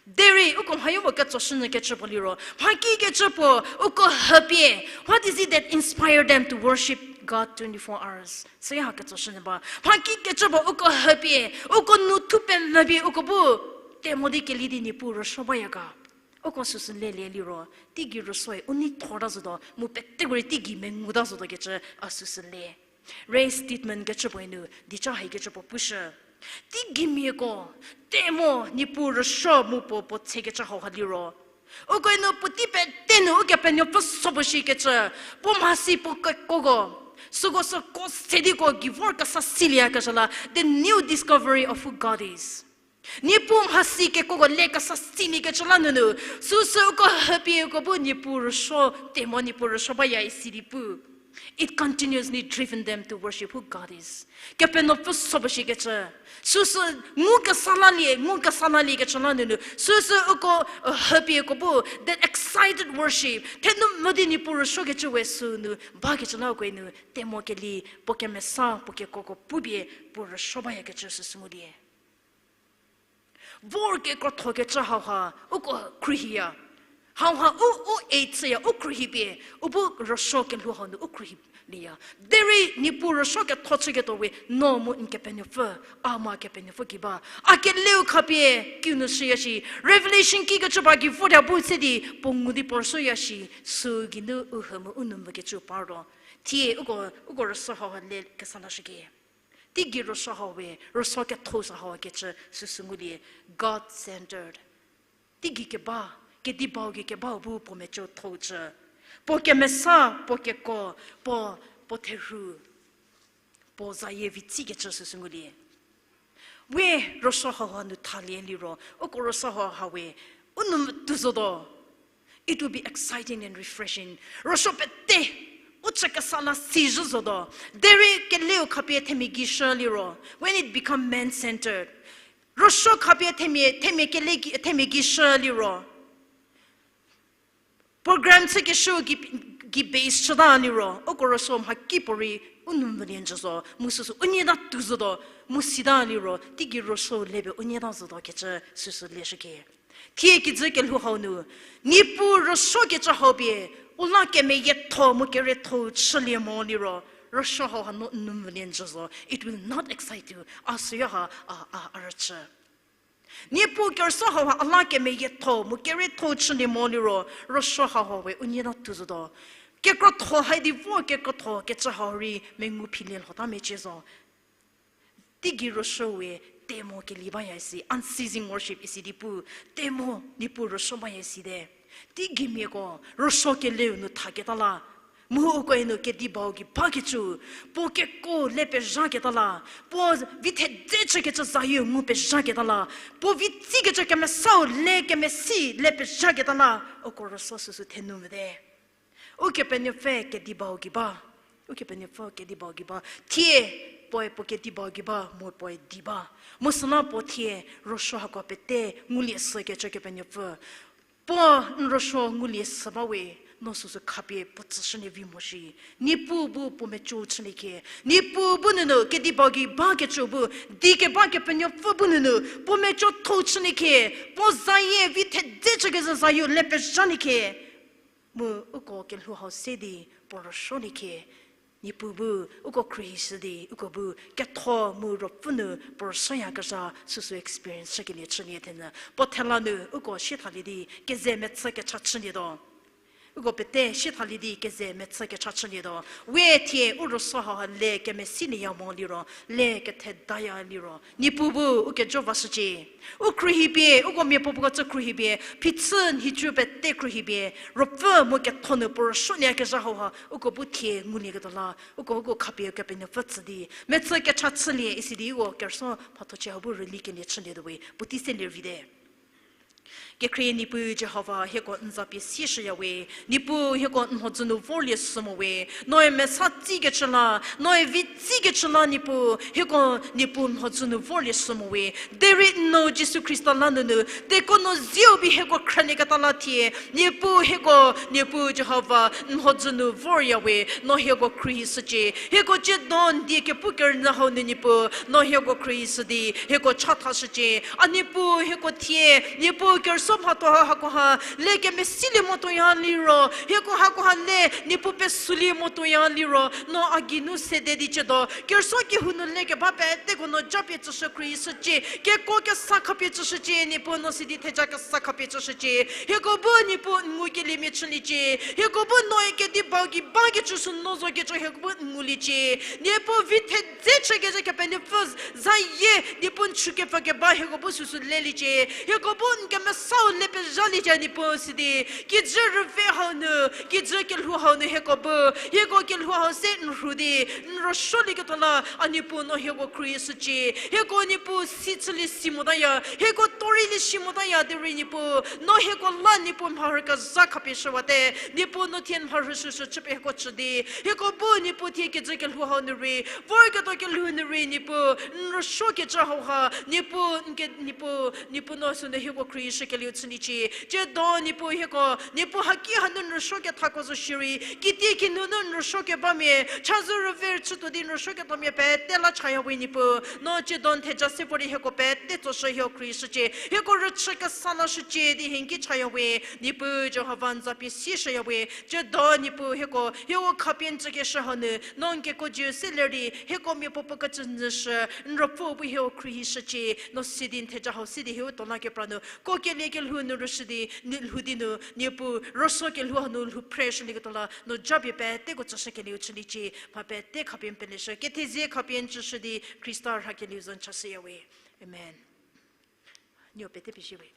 Derei, uko mhayo puo ketsoshünyü kecü puo liro, mhakikecü puo, uko hüpie, what is it that inspired them to worship God twenty-four hours? Süya ha ketsoshünyü ba. Mhakikecü puo, uko hüpie, uko nu thu pemvü pie, uko bu, temo di keli di Niepuu rüsuo baya ga. Uko süsü lelie liro, teigei rüsuoe, u nei thor ta zotuo, mu peteko rei teigei mengu ta zotuo kecü, a süsü le. Ray Stedman kecü puoe nu, dicha haikecü puo pushü. Teigeimiako, temo Niepuu rüsuo mu puo puo tsekecü hauha liro. Ukoe nu puotei pete nu Ukepenuopfü so puo shikecü, puo mhasi puo kekoko. Süko süko se diko gei vor kesa silieyakezha la, the new discovery of who God is. Niepuu mhasi kekoko le kesa siliekecü la nunu, süsü uko hüpie uko bu Niepuu rüsuo, temo Niepuu rüsuo baya isi di pu. It continuously driven them to worship who God is. Kepenuopfü so puo shikecü. Süsü ngu kesa lalie, ngu kesa laliekecü la nunu. Süsü uko, uh, hüpie uko bu, that excited worship. Thenu mo di Niepuu rüsuokecü we sünu, bakecü la ukoe nu, temo keli, puo kemesa, puo kekoko pupie, puo rüsuo bayakecü süsü ngulie. Vor kekrothokecü hauha, uko khruohiya. Hauha u, u e chüya, u khruohipie, u bu rüsuo kelhou hau nu u khruohilieya. Derei Niepuu rüsuo ketho chüketuo we, no mu n Kepenuopfü, a ma Kepenuopfü gei ba. A keleu khapie, kiu nu shüya shi, Revelation kikecü ba gei voda bu se di, puo ngu di puo rüsuoya shi, sü geinu u hü mu u nu mvükecü par ro. Thie, uko, uko rüsuo hauha le kesa lashüke. Teigei rüsuo hau we, rüsuo ketho sa hau kecü süsü ngulie, God centered. Teigei keba, kedi bau gei kebau bu puo mecotho cü. Puo kemesa, puo keko, puo, puo therhu. puo zayie vi tsikecü süsü ngulie. We rüsuo hauha nu thalie liro, uko rüsuo hauha we u nou tuo zotuo. It will be exciting and refreshing. Rüsuo pete u chü kesa la si zhü zotuo. Derei keleu khapie themia gei shü liro, when it become man-centered, rüsuo khapie themia, themia kele gei, themia gei shü liro, program chükeshü gei, gei base chüta liro, uko rüsuo mhakipuorei u nou mvülie njü zo, mu süsü u nyita tuo zotuo, mu sita liro teigei rüsuo le pie u nyita zotuo kecü süsü leshüke. Thie kijü kelhou hau nu, Niepuu rüsuokecü hau pie u la kemeyietho mu kerietho-u chülie mo liro, rüsuo hauha no n nou mvülie njü zo, it will not excite you. A süyo ha, a, a, a rüchü. Niepuu kerüsuo hauha a la kemeyietho mu kerietho-u chülie mo liro, rüsuo hauha we u nyita tuo zotuo. Kekrotho hai di vo kekrotho kecü hau rei mengu philie lhota mecie zo. Teigei rüsuo we temo keli baya isi, unceasing worship isi di pu, temo Niepuu rüsuo baya isi te. Teigei miako rüsuo keleu nu thaketa la, mu ukoe nu kedi bau gei bakecü, puo keko le pezhaketa la, puo vi thedze chükecü zayieu ngu pezhaketa la, puo vi tsikecü kemesau le kemesi le pezhaketa la, uko rüsuo süsü thenou mvüte. Ukepenuopfü kedi bau gei ba. Ukepenuopfü kedi bau gei ba. Thie puoe puo kedi bau gei ba, mu puoe di ba. Mu süla puo thie rüsuo hako pete ngulie sükecü Kepenuopfü. Puo n rüsuo ngulie sü ba we, no süsü khapie puo tsüshülie vi mo shi. Niepuu bu puo meco chülie kie. Niepuu bu nunu kedi bau gei bakecü bu, di keba Kepenuopfü bu nunu puo mecotho chülie kie. Puo zayie vi thedze chükezhü zayieu le pezhalie kie. Mu uko kelhou hau se di puo rüsuolie kie. Niepuu bu uko khruohishü di, uko bu ketho mu ruopfü nu puo rüsuoyakezha süsü experience chükelie chülie thenyü. Puo thela nu uko siethalie di keze mechü kecha chülietuo. Uko pete siethalie di keze mechü kecha chülietuo. We thie u rüsuo hauha le kemesilieya mo liro, le kethedaya liro, Niepuu bu u kejo vashücie. U khruohipie, uko miapuopuoko tsü khruohipie, phichü nhicu pete khruohipie, ruopfü mu ketho nu puo rüsuolieyakezha hauha uko bu thie ngulieketuo la, uko uko khapie Kepenuopfü tsü di mechü kecha chülie isi di uko kerüsuo mhathochie hau bu rülikelie chülietuo we, puotei se lervite. Kekhrie Niepuu Jihova, hieko n za pie sieshüya we. Niepuu hieko n mhodzü nu vorlie shü mo we. Noe mesa tsikecü la, noe vi tsikecü la Niepuu, hieko Niepuu n mhodzü nu vorlie shü mo we. Derei n nuo Jisu Khrista la nunu, tekuo no zieu bi hieko khrülieketa la thie, Niepuu hieko, Niepuu Jihova, n mhodzü nu vorya we, no hieko khruohishücie. Hieko tsiedo n die kepu kerünyü hau nu Niepuu, no hieko khruohishü di, hieko chathashücie. A Niepuu hieko thie, Niepuu kerüsuo mhatho hakoha, le kemesilie motuoya liro, hieko hakoha le, Niepuu pesulie motuoya liro, no a geinu sede di tsiedo, kerüsuo kehou nu le keba peteko no japie tsüshü khruohishücie, kekuo kesa khapie tsüshücie, Niepuu no sidi theja kesa khapie tsüshücie, hieko bu Niepuu n ngukeliemia chüliecie, hieko bu noe kedi bau gei bakecü sü no zokecü hieko bu n nguliecie, Niepuu vi thedze chükezhü Kepenuopfü zayie, Niepuu n chükepfü keba hieko bu süsü leliecie, hieko bu n kemesau le pezhaliecie Niepuu sidi, kijü rüve hau nu, kijü kelhou hau nu hieko bu, hieko kelhou hau se n rhu di, n rüsuolieketuo la, a Niepuu no hieko khruohishücie, hieko Niepuu si chülie si motaya, hieko toreilie si motaya derei Niepuu, no hieko la Niepuu mharhü kezha khapie shüwate, Niepuu no thie mharhü süsü chüpie hieko chü di, hieko bu Niepuu thie kijü kelhou hau nu rei, vorketuo kelhou nu rei Niepuu, n rüsuokecü hauha, Niepuu, n ke, Niepuu, Niepuu no sünu hieko khruohishükelieu chüliecie, tsiedo Niepuu hieko, Niepuu haki hanu n rüsuo kethako zo shierei, kitiekinu nu n rüsuo kebamia, chazou rüve chütuo di n rüsuo ketuomia pete la chaya we Niepuu, no tsiedo n theja se vor di hieko pete tsoshü hieko khruohishücie, hieko rüchü kesa lashücie di hie n ki chaya we, Niepuu Jihova n za pie sieshüya we, tsiedo Niepuu hieko, hieko khapie n tsükeshü hau nu, no n kekuo jü se ler di, hieko miapuopuo kecü nyüshü, n ruopfüu bu hieko khruohishücie, no sidi n theja hau sidi hieko tuo la kepra nu, kuokelie kelhou nu rüshü di, n lhou di nu, Niepuu, rüsuo kelhou hanu lhou phreshülieketuo la, no japie peteko tsüshükelieu chüliecie, mha pete khapie n peleshü, kethezie khapie n tsüshü di, Khrista rhakelieu za n chashüya we. Amen. Nieko pete pezie we.